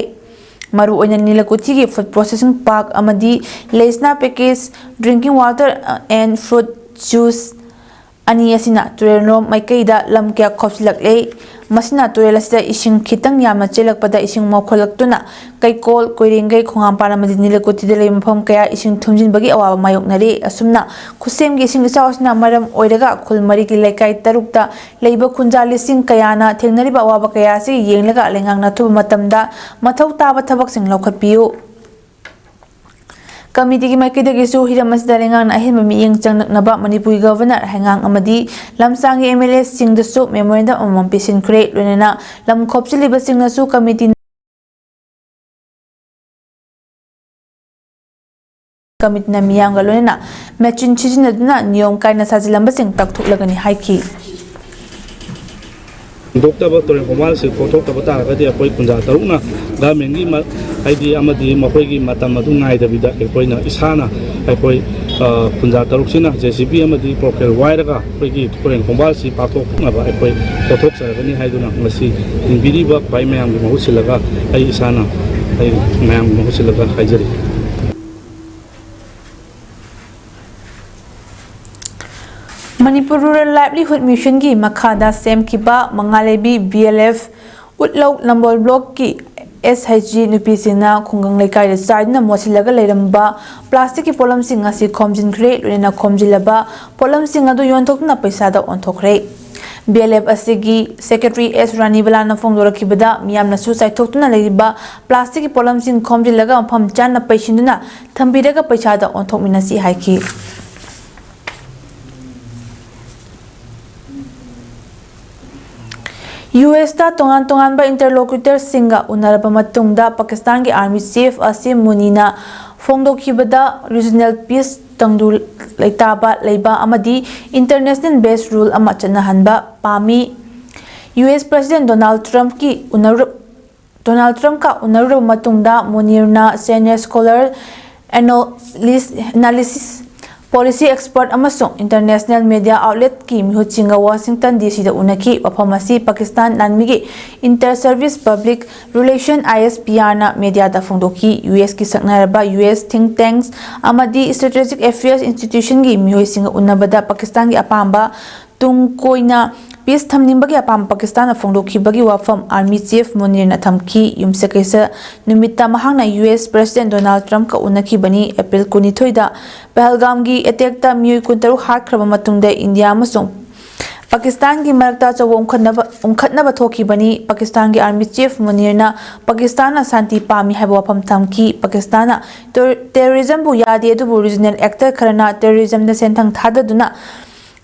ꯃꯔꯨꯑꯣꯏꯅ ꯅꯤꯂꯀꯨꯊꯤꯒꯤ food processing park ꯑꯃꯗꯤ ꯂꯦꯁꯅꯥ package drinking water and fruit juice ꯑꯅꯤ ꯑꯁꯤꯅ ꯇꯨꯔꯦꯜꯔꯣꯝ ꯃꯥꯏꯀꯩꯗ ꯂꯝ ꯀꯌꯥ ꯈꯣꯞꯆꯤꯜꯂꯛꯂꯦ꯫ ꯃꯁꯤꯅ ꯇꯨꯔꯦꯜ ꯑꯁꯤꯗ ꯏꯁꯤꯡ ꯈꯤꯇꯪ ꯌꯥꯝꯅ ꯆꯦꯜꯂꯛꯄꯗ ꯏꯁꯤꯡ ꯃꯧꯈꯠꯂꯛꯇꯨꯅ ꯀꯩꯀꯣꯜ, ꯀꯣꯏꯔꯦꯡꯒꯩ, ꯈꯣꯡꯉꯥꯝꯄꯥꯠ ꯑꯃꯗꯤ ꯅꯤꯂꯀꯨꯊꯤꯗ ꯂꯩꯕ ꯃꯐꯝ ꯀꯌꯥ ꯏꯁꯤꯡ ꯊꯨꯝꯖꯤꯟꯕꯒꯤ ꯑꯋꯥꯕ ꯃꯥꯌꯣꯛꯅꯔꯤ꯫ ꯑꯁꯨꯝꯅ ꯈꯨꯠꯁꯦꯝꯒꯤ ꯏꯁꯤꯡ ꯏꯆꯥꯎ ꯑꯁꯤꯅ ꯃꯔꯝ ꯑꯣꯏꯔꯒ ꯈꯨꯜ ꯃꯔꯤꯒꯤ ꯂꯩꯀꯥꯏ ꯇꯔꯨꯛꯇ ꯂꯩꯕ ꯈꯨꯟꯖꯥ ꯂꯤꯁꯤꯡ ꯀꯌꯥꯅ ꯊꯦꯡꯅꯔꯤꯕ ꯑꯋꯥꯕ ꯀꯌꯥ ꯑꯁꯤ ꯌꯦꯡꯂꯒ ꯂꯩꯉꯥꯛꯅ ꯑꯊꯨꯕ ꯃꯇꯝꯗ ꯃꯊꯧ ꯇꯥꯕ ꯊꯕꯛꯁꯤꯡ ꯂꯧꯈꯠꯄꯤꯌꯨ꯫ ꯀꯃꯤꯇꯤꯒꯤ ꯃꯥꯏꯀꯩꯗꯒꯤꯁꯨ ꯍꯤꯔꯝ ꯑꯁꯤꯗ ꯂꯩꯉꯥꯛꯅ ꯑꯍꯦꯟꯕ ꯃꯤꯠꯌꯦꯡ ꯆꯪꯂꯛꯅꯕ ꯃꯅꯤꯄꯨꯔꯒꯤ ꯒꯚꯔꯅꯔ ꯍꯩꯉꯥꯡ ꯑꯃꯗꯤ ꯂꯝꯁꯥꯡꯒꯤ MLAꯁꯤꯡꯗꯁꯨ memorandum ꯑꯃꯃꯝ ꯄꯤꯁꯤꯟꯈ꯭ꯔꯦ꯫ ꯂꯣꯏꯅꯅ ꯂꯝ ꯈꯣꯞꯆꯤꯜꯂꯤꯕꯁꯤꯡꯅꯁꯨ ꯀꯃꯤꯇꯤ ꯀꯃꯤꯇꯤꯅ ꯃꯤꯌꯥꯝꯒ ꯂꯣꯏꯅꯅ ꯃꯦꯆꯤꯟ ꯁꯤꯖꯤꯟꯅꯗꯨꯅ ꯅꯤꯌꯣꯝ ꯀꯥꯏꯅ ꯁꯥꯖꯤꯜꯂꯝꯕꯁꯤꯡ ꯀꯛꯊꯣꯛꯂꯒꯅꯤ ꯍꯥꯏꯈꯤ꯫ ꯍꯨꯟꯗꯣꯛꯇꯕ ꯇꯨꯔꯦꯜ ꯈꯣꯡꯕꯥꯜꯁꯤ ꯀꯣꯛꯊꯣꯛꯇꯕ ꯇꯥꯔꯒꯗꯤ ꯑꯩꯈꯣꯏ ꯈꯨꯟꯖꯥ ꯇꯔꯨꯛꯅ ꯒꯚꯔꯟꯃꯦꯟꯒꯤ ꯃ-, ꯍꯥꯏꯗꯤ ꯑꯃꯗꯤ ꯃꯈꯣꯏꯒꯤ ꯃꯇꯝ ꯑꯗꯨ ꯉꯥꯏꯗꯕꯤꯗ ꯑꯩꯈꯣꯏꯅ ꯏꯁꯥꯅ ꯑꯩꯈꯣꯏ, ꯑ, ꯈꯨꯟꯖꯥ ꯇꯔꯨꯛꯁꯤꯅ JCB ꯑꯃꯗꯤ ꯄ꯭ꯔꯣꯀꯦꯜ ꯋꯥꯏꯔꯒ ꯑꯩꯈꯣꯏꯒꯤ ꯇꯨꯔꯦꯜ ꯈꯣꯡꯕꯥꯜꯁꯤ ꯄꯥꯛꯊꯣꯛꯅꯕ ꯑꯩꯈꯣꯏ ꯀꯣꯛꯊꯣꯛꯆꯔꯒꯅꯤ ꯍꯥꯏꯗꯨꯅ ꯉꯁꯤ ꯇꯤꯟꯕꯤꯔꯤꯕ ꯈ꯭ꯋꯥꯏ ꯃꯌꯥꯝꯒꯤ ꯃꯍꯨꯠ ꯁꯤꯜꯂꯒ ꯑꯩ ꯏꯁꯥꯅ ꯑꯩ ꯃꯌꯥꯝꯒꯤ ꯃꯍꯨꯠ ꯁꯤꯜꯂꯒ ꯍꯥꯏꯖꯔꯤ꯫ ꯃꯅꯤꯄꯨꯔ Rural Livelihood Missionꯒꯤ ꯃꯈꯥꯗ ꯁꯦꯝꯈꯤꯕ ꯃꯉꯥꯂꯩꯕꯤ BLF ꯎꯠꯂꯧ ꯅꯝꯕꯣꯜ blockꯀꯤ SHG ꯅꯨꯄꯤꯁꯤꯡꯅ ꯈꯨꯡꯒꯪ ꯂꯩꯀꯥꯏꯗ ꯆꯥꯏꯗꯨꯅ ꯃꯣꯠꯁꯤꯜꯂꯒ ꯂꯩꯔꯝꯕ plasticꯀꯤ ꯄꯣꯠꯂꯝꯁꯤꯡ ꯑꯁꯤ ꯈꯣꯝꯖꯤꯟꯈ꯭ꯔꯦ꯫ ꯂꯣꯏꯅꯅ ꯈꯣꯝꯖꯤꯜꯂꯕ ꯄꯣꯠꯂꯝꯁꯤꯡ ꯑꯗꯨ ꯌꯣꯟꯊꯣꯛꯇꯨꯅ ꯄꯩꯁꯥꯗ ꯑꯣꯟꯊꯣꯛꯈ꯭ꯔꯦ꯫ ꯕꯤ ꯑꯦꯜ ꯑꯦꯐ ꯑꯁꯤꯒꯤ ꯁꯦꯀ꯭ꯔꯦꯇꯔꯤ ꯑꯦꯁ ꯔꯥꯅꯤꯕꯂꯥꯅ ꯐꯣꯡꯗꯣꯔꯛꯈꯤꯕꯗ, ꯃꯤꯌꯥꯝꯅꯁꯨ ꯆꯥꯏꯊꯣꯛꯇꯨꯅ ꯂꯩꯔꯤꯕ ꯄ꯭ꯂꯥꯁꯇꯤꯛꯀꯤ ꯄꯣꯠꯂꯝꯁꯤꯡ ꯈꯣꯝꯖꯤꯜꯂꯒ ꯃꯐꯝ ꯆꯥꯅ ꯄꯩꯁꯤꯟꯗꯨꯅ ꯊꯝꯕꯤꯔꯒ ꯄꯩꯁꯥꯗ ꯑꯣꯟꯊꯣꯛꯃꯤꯟꯅꯁꯤ ꯍꯥꯏꯈꯤ꯫ ꯌꯨ ꯑꯦꯁꯇ ꯇꯣꯉꯥꯟ ꯇꯣꯉꯥꯟꯕ ꯏꯟꯇꯔꯂꯣꯀ꯭ꯌꯨꯇꯔꯁꯤꯡꯒ ꯎꯅꯔꯕ ꯃꯇꯨꯡꯗ ꯄꯥꯀꯤꯁꯇꯥꯟꯒꯤ ꯑꯥꯔꯃꯤ ꯆꯤꯐ ꯑꯁꯤꯝ ꯃꯨꯅꯤꯅ ꯐꯣꯡꯗꯣꯛꯈꯤꯕꯗ ꯔꯤꯖꯅꯦꯜ ꯄꯤꯁ ꯇꯪꯗꯨ ꯂꯩꯇꯥꯕ ꯂꯩꯕ ꯑꯃꯗꯤ ꯏꯟꯇꯔꯅꯦꯁꯅꯦꯜ ꯕꯦꯁ ꯔꯨꯜ ꯑꯃ ꯆꯠꯅꯍꯟꯕ ꯄꯥꯝꯃꯤ꯫ ꯌꯨ ꯑꯦꯁ ꯄ꯭ꯔꯁꯤꯗꯦꯟ ꯗꯣꯅꯥꯜꯗ ꯇ꯭ꯔꯝꯞꯀꯤ ꯎꯅꯔꯨ-, ꯗꯣꯅꯥꯜꯗ ꯇ꯭ꯔꯝꯞꯀ ꯎꯅꯔꯨꯔꯕ ꯃꯇꯨꯡꯗ ꯃꯨꯅꯤꯔꯅ senior scholar analysis-, analysis, policy expert ꯑꯃꯁꯨꯡ ꯏꯟꯇꯔꯅꯦꯁꯅꯦꯜ ꯃꯦꯗꯤꯌꯥ ꯑꯥꯎꯠꯂꯦꯠꯀꯤ ꯃꯤꯍꯨꯠꯁꯤꯡꯒ ꯋꯥꯁꯤꯡꯇꯟ ꯗꯤ ꯁꯤꯗ ꯎꯅꯈꯤ꯫ ꯋꯥꯐꯝ ꯑꯁꯤ ꯄꯥꯀꯤꯁꯇꯥꯟ ꯂꯥꯟꯃꯤꯒꯤ inter services public relations, I S P ꯑꯥꯔꯅ ꯃꯦꯗꯤꯌꯥꯗ ꯐꯣꯡꯗꯣꯛꯈꯤ꯫ ꯌꯨ ꯑꯦꯁꯀꯤ ꯁꯛꯅꯔꯕ ꯌꯨ ꯑꯦꯁ ꯊꯤꯡꯛ ꯇꯦꯡꯛꯁ ꯑꯃꯗꯤ ꯁ꯭ꯇ꯭ꯔꯦꯇꯦꯖꯤꯛ ꯑꯦꯐꯤꯌꯔꯁ ꯏꯟꯁꯇꯤꯇ꯭ꯌꯨꯁꯟꯒꯤ ꯃꯤꯑꯣꯏꯁꯤꯡꯒ ꯎꯅꯕꯗ ꯄꯥꯀꯤꯁꯇꯥꯟꯒꯤ ꯑꯄꯥꯝꯕ ꯇꯨꯡ ꯀꯣꯏꯅ ꯄꯤꯁ ꯊꯝꯅꯤꯡꯕꯒꯤ ꯑꯄꯥꯝꯕ ꯄꯥꯀꯤꯁꯇꯥꯟꯅ ꯐꯣꯡꯗꯣꯛꯈꯤꯕꯒꯤ ꯋꯥꯐꯝ ꯑꯥꯔꯃꯤ ꯆꯤꯐ ꯃꯨꯅꯤꯔꯅ ꯊꯝꯈꯤ꯫ ꯌꯨꯝꯁꯀꯩꯁ ꯅꯨꯃꯤꯠꯇ ꯃꯍꯥꯛꯅ ꯌꯨ ꯑꯦꯁ ꯄ꯭ꯔꯁꯤꯗꯦꯟ ꯗꯣꯅꯥꯜꯗ ꯇ꯭ꯔꯝꯞꯀ ꯎꯅꯈꯤꯕꯅꯤ꯫ ꯑꯦꯄ꯭ꯔꯤꯜ ꯀꯨꯟꯅꯤꯊꯣꯏꯗ ꯄꯍꯜꯒꯥꯝꯒꯤ ꯑꯦꯇꯦꯛꯇ ꯃꯤꯑꯣꯏ ꯀꯨꯟꯇꯔꯨꯛ ꯍꯥꯠꯈ꯭ꯔꯕ ꯃꯇꯨꯡꯗ ꯏꯟꯗꯤꯌꯥ ꯑꯃꯁꯨꯡ ꯄꯥꯀꯤꯁꯇꯥꯟꯒꯤ ꯃꯔꯛꯇ ꯑꯆꯧꯕ ꯎꯪꯈꯠꯅꯕ, ꯎꯪꯈꯠꯅꯕ ꯊꯣꯛꯈꯤꯕꯅꯤ꯫ ꯄꯥꯀꯤꯁꯇꯥꯟꯒꯤ ꯑꯥꯔꯃꯤ ꯆꯤꯐ ꯃꯨꯅꯤꯔꯅ ꯄꯥꯀꯤꯁꯇꯥꯟꯅ ꯁꯥꯟꯇꯤ ꯄꯥꯝꯃꯤ ꯍꯥꯏꯕ ꯋꯥꯐꯝ ꯊꯝꯈꯤ꯫ ꯄꯥꯀꯤꯁꯇꯥꯟꯅ ꯇꯦꯔꯣ-, ꯇꯦꯔꯣꯔꯤꯖꯝꯕꯨ ꯌꯥꯗꯦ, ꯑꯗꯨꯕꯨ ꯔꯤꯖꯅꯦꯜ ꯑꯦꯛꯇꯔ ꯈꯔꯅ ꯇꯦꯔꯣꯔꯤꯖꯝꯗ ꯁꯦꯟꯊꯪ ꯊꯥꯗꯗꯨꯅ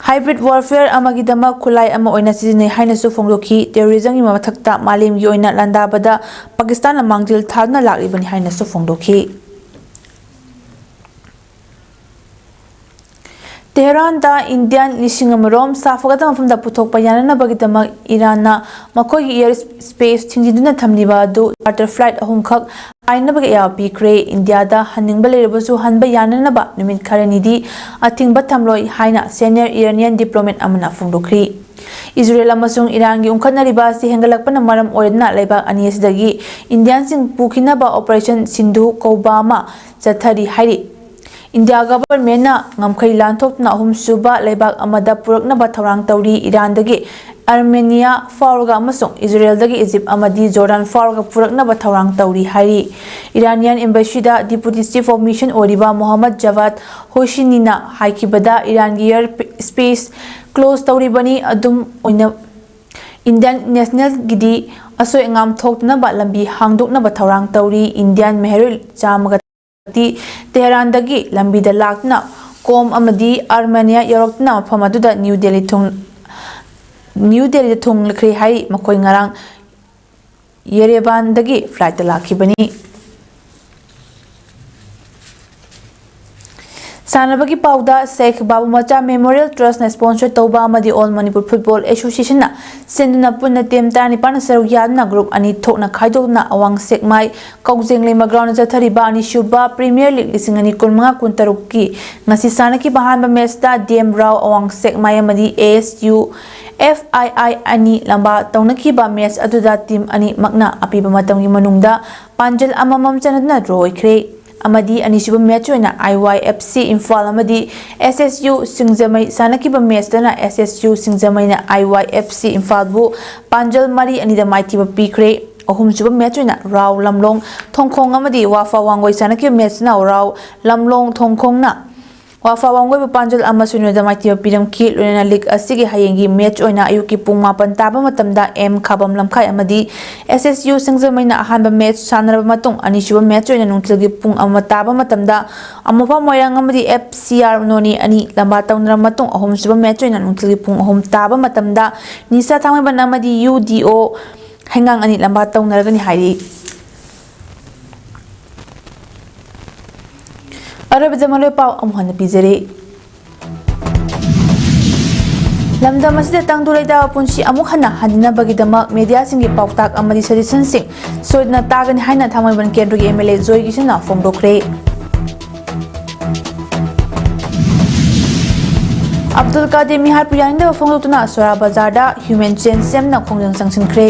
ꯍꯥꯏꯕ꯭ꯔꯤꯗ ꯋꯥꯔꯐꯦꯌꯔ ꯑꯃꯒꯤꯗꯃꯛ ꯈꯨꯠꯂꯥꯏ ꯑꯃ ꯑꯣꯏꯅ ꯁꯤꯖꯤꯟꯅꯩ ꯍꯥꯏꯅꯁꯨ ꯐꯣꯡꯗꯣꯛꯈꯤ꯫ ꯇꯦꯔꯣꯔꯤꯖꯝꯒꯤ ꯃꯊꯛꯇ ꯃꯥꯂꯦꯝꯒꯤ ꯑꯣꯏꯅ ꯂꯥꯟꯗꯥꯕꯗ ꯄꯥꯀꯤꯁꯇꯥꯟꯅ ꯃꯥꯡꯖꯤꯜ ꯊꯥꯗꯨꯅ ꯂꯥꯛꯂꯤꯕꯅꯤ ꯍꯥꯏꯅꯁꯨ ꯐꯣꯡꯗꯣꯛꯈꯤ꯫ ꯇꯦꯍꯔꯥꯟꯗ ꯏꯟꯗꯤꯌꯥꯟ ꯂꯤꯁꯤꯡ ꯑꯃ ꯔꯣꯝ ꯁꯥꯐꯒꯗꯕ ꯃꯐꯝꯗ ꯄꯨꯊꯣꯛꯄ ꯌꯥꯅꯅꯕꯒꯤꯗꯃꯛ ꯏꯔꯥꯟꯅ ꯃꯈꯣꯏꯒꯤ ꯑꯦꯌꯔ ꯁ꯭ꯄꯦꯁ ꯊꯤꯡꯖꯤꯟꯗꯨꯅ ꯊꯝꯂꯤꯕ ꯑꯗꯨ ꯆꯥꯔꯇꯔ ꯐ꯭ꯂꯥꯏꯠ ꯑꯍꯨꯝꯈꯛ ꯄꯥꯏꯅꯕꯒꯤ ꯑꯌꯥꯕ ꯄꯤꯈ꯭ꯔꯦ꯫ ꯏꯟꯗꯤꯌꯥꯗ ꯍꯟꯅꯤꯡꯕ ꯂꯩꯔꯕꯁꯨ ꯍꯟꯕ ꯌꯥꯅꯅꯕ ꯅꯨꯃꯤꯠ ꯈꯔꯅꯤꯗꯤ ꯑꯊꯤꯡꯕ ꯊꯝꯂꯣꯏ ꯍꯥꯏꯅ ꯁꯦꯅꯤꯌꯔ ꯏꯔꯥꯅꯤꯌꯟ ꯗꯤꯄ꯭ꯂꯣꯃꯦꯠ ꯑꯃꯅ ꯐꯣꯡꯗꯣꯛꯈ꯭ꯔꯤ꯫ ꯏꯖꯔꯦꯜ ꯑꯃꯁꯨꯡ ꯏꯔꯥꯟꯒꯤ ꯎꯪꯈꯠꯅꯔꯤꯕ ꯑꯁꯤ ꯍꯦꯟꯒꯠꯂꯛꯄꯅ ꯃꯔꯝ ꯑꯣꯏꯗꯨꯅ ꯂꯩꯕꯥꯛ ꯑꯅꯤ ꯑꯁꯤꯗꯒꯤ ꯏꯟꯗꯤꯌꯥꯟꯁꯤꯡ ꯄꯨꯈꯤꯅꯕ ꯑꯣꯄꯔꯦꯁꯟ ꯁꯤꯟꯙꯨ ꯀꯧꯕ ꯑꯃ ꯆꯠꯊꯔꯤ ꯍꯥꯏꯔꯤ꯫ ꯏꯟꯗꯤꯌꯥ ꯒꯚꯔꯟꯃꯦꯟꯠꯅ ꯉꯝꯈꯩ ꯂꯥꯟꯊꯣꯛꯇꯨꯅ ꯑꯍꯨꯝꯁꯨꯕ ꯂꯩꯕꯥꯛ ꯑꯃꯗ ꯄꯨꯔꯛꯅꯕ ꯊꯧꯔꯥꯡ ꯇꯧꯔꯤ꯫ ꯏꯔꯥꯟꯗꯒꯤ ꯑꯥꯔꯃꯦꯅꯤꯌꯥ ꯐꯥꯎꯔꯒ ꯑꯃꯁꯨꯡ ꯏꯖꯔꯦꯜꯗꯒꯤ ꯏꯖꯤꯞ ꯑꯃꯗꯤ ꯖꯣꯔꯗꯥꯟ ꯐꯥꯎꯔꯒ ꯄꯨꯔꯛꯅꯕ ꯊꯧꯔꯥꯡ ꯇꯧꯔꯤ ꯍꯥꯏꯔꯤ꯫ Iranian embassy the Deputy Chief of Mission ꯑꯣꯏꯔꯤꯕ ꯃꯣꯍꯝꯃꯗ ꯖꯥꯚꯥꯗ ꯍꯣꯁꯤꯅꯤꯅ ꯍꯥꯏꯈꯤꯕꯗ, ꯏꯔꯥꯟꯒꯤ air space close ꯇꯧꯔꯤꯕꯅꯤ, ꯑꯗꯨꯝ ꯑꯣꯏꯅ Indian national ꯒꯤꯗꯤ ꯑꯁꯣꯏ ꯑꯉꯥꯝ ꯊꯣꯛꯇꯅꯕ ꯂꯝꯕꯤ ꯍꯥꯡꯗꯣꯛꯅꯕ ꯊꯧꯔꯥꯡ ꯇꯧꯔꯤ꯫ Indian ꯃꯤꯍꯩꯔꯣꯏ ꯆꯥꯝꯃꯒ ꯇꯤ ꯇꯦꯍꯔꯥꯟꯗꯒꯤ ꯂꯝꯕꯤꯗ ꯂꯥꯛꯇꯨꯅ ꯀꯣꯝ ꯑꯃꯗꯤ ꯑꯥꯔꯃꯦꯅꯤꯌꯥ ꯌꯧꯔꯛꯇꯨꯅ ꯃꯐꯝ ꯑꯗꯨꯗ ꯅ꯭ꯌꯨ ꯗꯦꯜꯂꯤ ꯊꯨꯡ-, ꯅ꯭ꯌꯨ ꯗꯦꯜꯂꯤꯗ ꯊꯨꯡꯂꯈ꯭ꯔꯦ ꯍꯥꯏꯔꯤ꯫ ꯃꯈꯣꯏ ꯉꯔꯥꯡ ꯌꯦꯔꯦꯚꯥꯟꯗꯒꯤ flight ꯇ ꯂꯥꯛꯈꯤꯕꯅꯤ꯫ ꯁꯥꯟꯅꯕꯒꯤ ꯄꯥꯎꯗ, ꯁꯦꯈ ꯕꯥꯕꯨ ꯃꯆꯥ Memorial Trust ꯅ sponsor ꯇꯧꯕ ꯑꯃꯗꯤ All Manipur Football Association ꯅ ꯁꯤꯟꯗꯨꯅ ꯄꯨꯟꯅ team ꯇꯔꯥꯅꯤꯄꯥꯟꯅ ꯁꯔꯨꯛ ꯌꯥꯗꯨꯅ group ꯑꯅꯤ ꯊꯣꯛꯅ ꯈꯥꯏꯗꯣꯛꯇꯨꯅ ꯑꯋꯥꯡ ꯁꯦꯛꯃꯥꯏ ꯀꯧꯖꯦꯡꯂꯩꯃ ground ꯗ ꯆꯠꯊꯔꯤꯕ ꯑꯅꯤꯁꯨꯕ Premier League ꯂꯤꯁꯤꯡ ꯑꯅꯤ ꯀꯨꯟꯃꯉꯥ ꯀꯨꯟꯇꯔꯨꯛꯀꯤ ꯉꯁꯤ ꯁꯥꯟꯅꯈꯤꯕ ꯑꯍꯥꯟꯕ match ꯇ D M Rao ꯑꯋꯥꯡ ꯁꯦꯛꯃꯥꯏ ꯑꯃꯗꯤ A S U F I I ꯑꯅꯤ ꯂꯝꯕꯥ ꯇꯧꯅꯈꯤꯕ match ꯑꯗꯨꯗ team ꯑꯅꯤꯃꯛꯅ ꯑꯄꯤꯕ ꯃꯇꯝꯒꯤ ꯃꯅꯨꯡꯗ ꯄꯥꯟꯖꯜ ꯑꯃꯃꯝ ꯆꯟꯅꯗꯨꯅ draw ꯑꯣꯏꯈ꯭ꯔꯦ꯫ ꯑꯃꯗꯤ ꯑꯅꯤꯁꯨꯕ match ꯑꯣꯏꯅ I Y F C Imphal ꯑꯃꯗꯤ S S U ꯁꯤꯡꯖꯃꯩ ꯁꯥꯟꯅꯈꯤꯕ match ꯇꯅ S S U ꯁꯤꯡꯖꯃꯩꯅ I Y F C ꯏꯝꯐꯥꯜꯕꯨ ꯄꯥꯟꯖꯜ ꯃꯔꯤ ꯑꯅꯤꯗ ꯃꯥꯏꯊꯤꯕ ꯄꯤꯈ꯭ꯔꯦ꯫ ꯑꯍꯨꯝꯁꯨꯕ match ꯑꯣꯏꯅ ꯔꯥꯎ ꯂꯝꯂꯣꯡ ꯊꯣꯡꯈꯣꯡ ꯑꯃꯗꯤ ꯋꯥꯐꯥ ꯋꯥꯡꯒꯣꯏ ꯁꯥꯟꯅꯈꯤꯕ match ꯅ ꯔꯥꯎ ꯂꯝꯂꯣꯡ ꯊꯣꯡꯈꯣꯡꯅ ꯋꯥꯐꯥ ꯋꯥꯡꯒꯣꯏꯕꯨ ꯄꯥꯟꯖꯜ ꯑꯃ ꯁꯤꯅꯣꯗ ꯃꯥꯏꯊꯤꯕ ꯄꯤꯔꯝꯈꯤ꯫ ꯂꯣꯏꯅꯅ league ꯑꯁꯤꯒꯤ ꯍꯌꯦꯡꯒꯤ match ꯑꯣꯏꯅ ꯑꯌꯨꯛꯀꯤ ꯄꯨꯡ ꯃꯥꯄꯟ ꯇꯥꯕ ꯃꯇꯝꯗ M ꯈꯥꯕꯝ ꯂꯝꯈꯥꯏ ꯑꯃꯗꯤ S S U ꯁꯤꯡꯖꯃꯩꯅ ꯑꯍꯥꯟꯕ match ꯁꯥꯟꯅꯔꯕ ꯃꯇꯨꯡ, ꯑꯅꯤꯁꯨꯕ match ꯑꯣꯏꯅ ꯅꯨꯡꯊꯤꯜꯒꯤ ꯄꯨꯡ ꯑꯃ ꯇꯥꯕ ꯃꯇꯝꯗ ꯑꯃꯨꯐꯥ ꯃꯣꯏꯔꯥꯡ ꯑꯃꯗꯤ F C R ꯅꯣꯅꯦ ꯑꯅꯤ ꯂꯝꯕꯥ ꯇꯧꯅꯔꯕ ꯃꯇꯨꯡ, ꯑꯍꯨꯝꯁꯨꯕ match ꯑꯣꯏꯅ ꯅꯨꯡꯊꯤꯜꯒꯤ ꯄꯨꯡ ꯑꯍꯨꯝ ꯇꯥꯕ ꯃꯇꯝꯗ ꯅꯤꯁꯥ ꯊꯥꯡꯃꯩꯕꯟ ꯑꯃꯗꯤ U D O ꯍꯩꯉꯥꯡ ꯑꯅꯤ ꯂꯝꯕꯥ ꯇꯧꯅꯔꯒꯅꯤ ꯍꯥꯏꯔꯤ꯫ ꯑꯔꯣꯏꯕꯗ ꯃꯔꯨꯑꯣꯏ ꯄꯥꯎ ꯑꯃꯨꯛ ꯍꯟꯅ ꯄꯤꯖꯔꯤ꯫ ꯂꯝꯗꯝ ꯑꯁꯤꯗ ꯇꯪꯗꯨ ꯂꯩꯇꯥꯕ ꯄꯨꯟꯁꯤ ꯑꯃꯨꯛ ꯍꯟꯅ ꯍꯟꯅꯅꯕꯒꯤꯗꯃꯛ mediaꯁꯤꯡꯒꯤ ꯄꯥꯎꯇꯥꯛ ꯑꯃꯗꯤ suggestionꯁꯤꯡ ꯁꯣꯏꯗꯅ ꯇꯥꯒꯅꯤ ꯍꯥꯏꯅ ꯊꯥꯡꯃꯩꯕꯟ ꯀꯦꯟꯗ꯭ꯔꯒꯤ M L A ꯖꯣꯏ ꯀꯤꯁꯟꯅ ꯐꯣꯡꯗꯣꯛꯈ꯭ꯔꯦ꯫ ꯑꯕꯗꯨꯜ ꯀꯥꯗꯤꯔ ꯃꯤꯍꯥꯠꯄꯨ ꯌꯥꯅꯤꯡꯗꯕ ꯐꯣꯡꯗꯣꯛꯇꯨꯅ ꯁꯣꯔꯥ ꯕꯖꯥꯔꯗ human chain ꯁꯦꯝꯗꯨꯅ ꯈꯣꯡꯖꯪ ꯆꯪꯁꯤꯟꯈ꯭ꯔꯦ꯫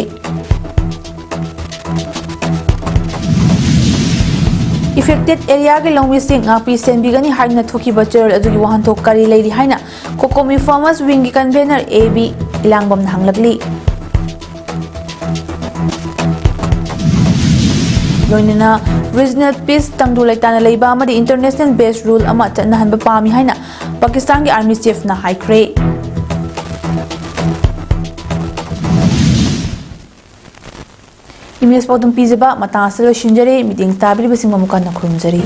Affected areaꯒꯤ ꯂꯧꯃꯤꯁꯤꯡ ꯉꯥꯛꯄꯤ ꯁꯦꯟꯕꯤꯒꯅꯤ ꯍꯥꯏꯗꯨꯅ ꯊꯣꯛꯈꯤꯕ ꯆꯦꯔꯣꯜ ꯑꯗꯨꯒꯤ ꯋꯥꯍꯟꯊꯣꯛ ꯀꯔꯤ ꯂꯩꯔꯤ ꯍꯥꯏꯅ COCOMI Farmers Wingꯒꯤ convener A B ꯏꯂꯥꯡꯕꯝꯅ ꯍꯪꯂꯛꯂꯤ꯫ ꯂꯣꯏꯅꯅ regional peace ꯇꯪꯗꯨ ꯂꯩꯇꯥꯅ ꯂꯩꯕ ꯑꯃꯗꯤ international based rule ꯑꯃ ꯆꯠꯅꯍꯟꯕ ꯄꯥꯝꯃꯤ ꯍꯥꯏꯅ ꯄꯥꯀꯤꯁꯇꯥꯟꯒꯤ army chiefꯅ ꯍꯥꯏꯈ꯭ꯔꯦ꯫ Image ꯄꯥꯎꯗꯝ ꯄꯤꯖꯕ ꯃꯇꯥꯡ ꯑꯁꯤꯗ ꯂꯣꯏꯁꯤꯟꯖꯔꯦ꯫ ꯃꯤꯠꯌꯦꯡ ꯇꯥꯕꯤꯔꯤꯕꯁꯤꯡꯕꯨ ꯑꯃꯨꯛ ꯍꯟꯅ ꯈꯨꯔꯨꯝꯖꯔꯤ꯫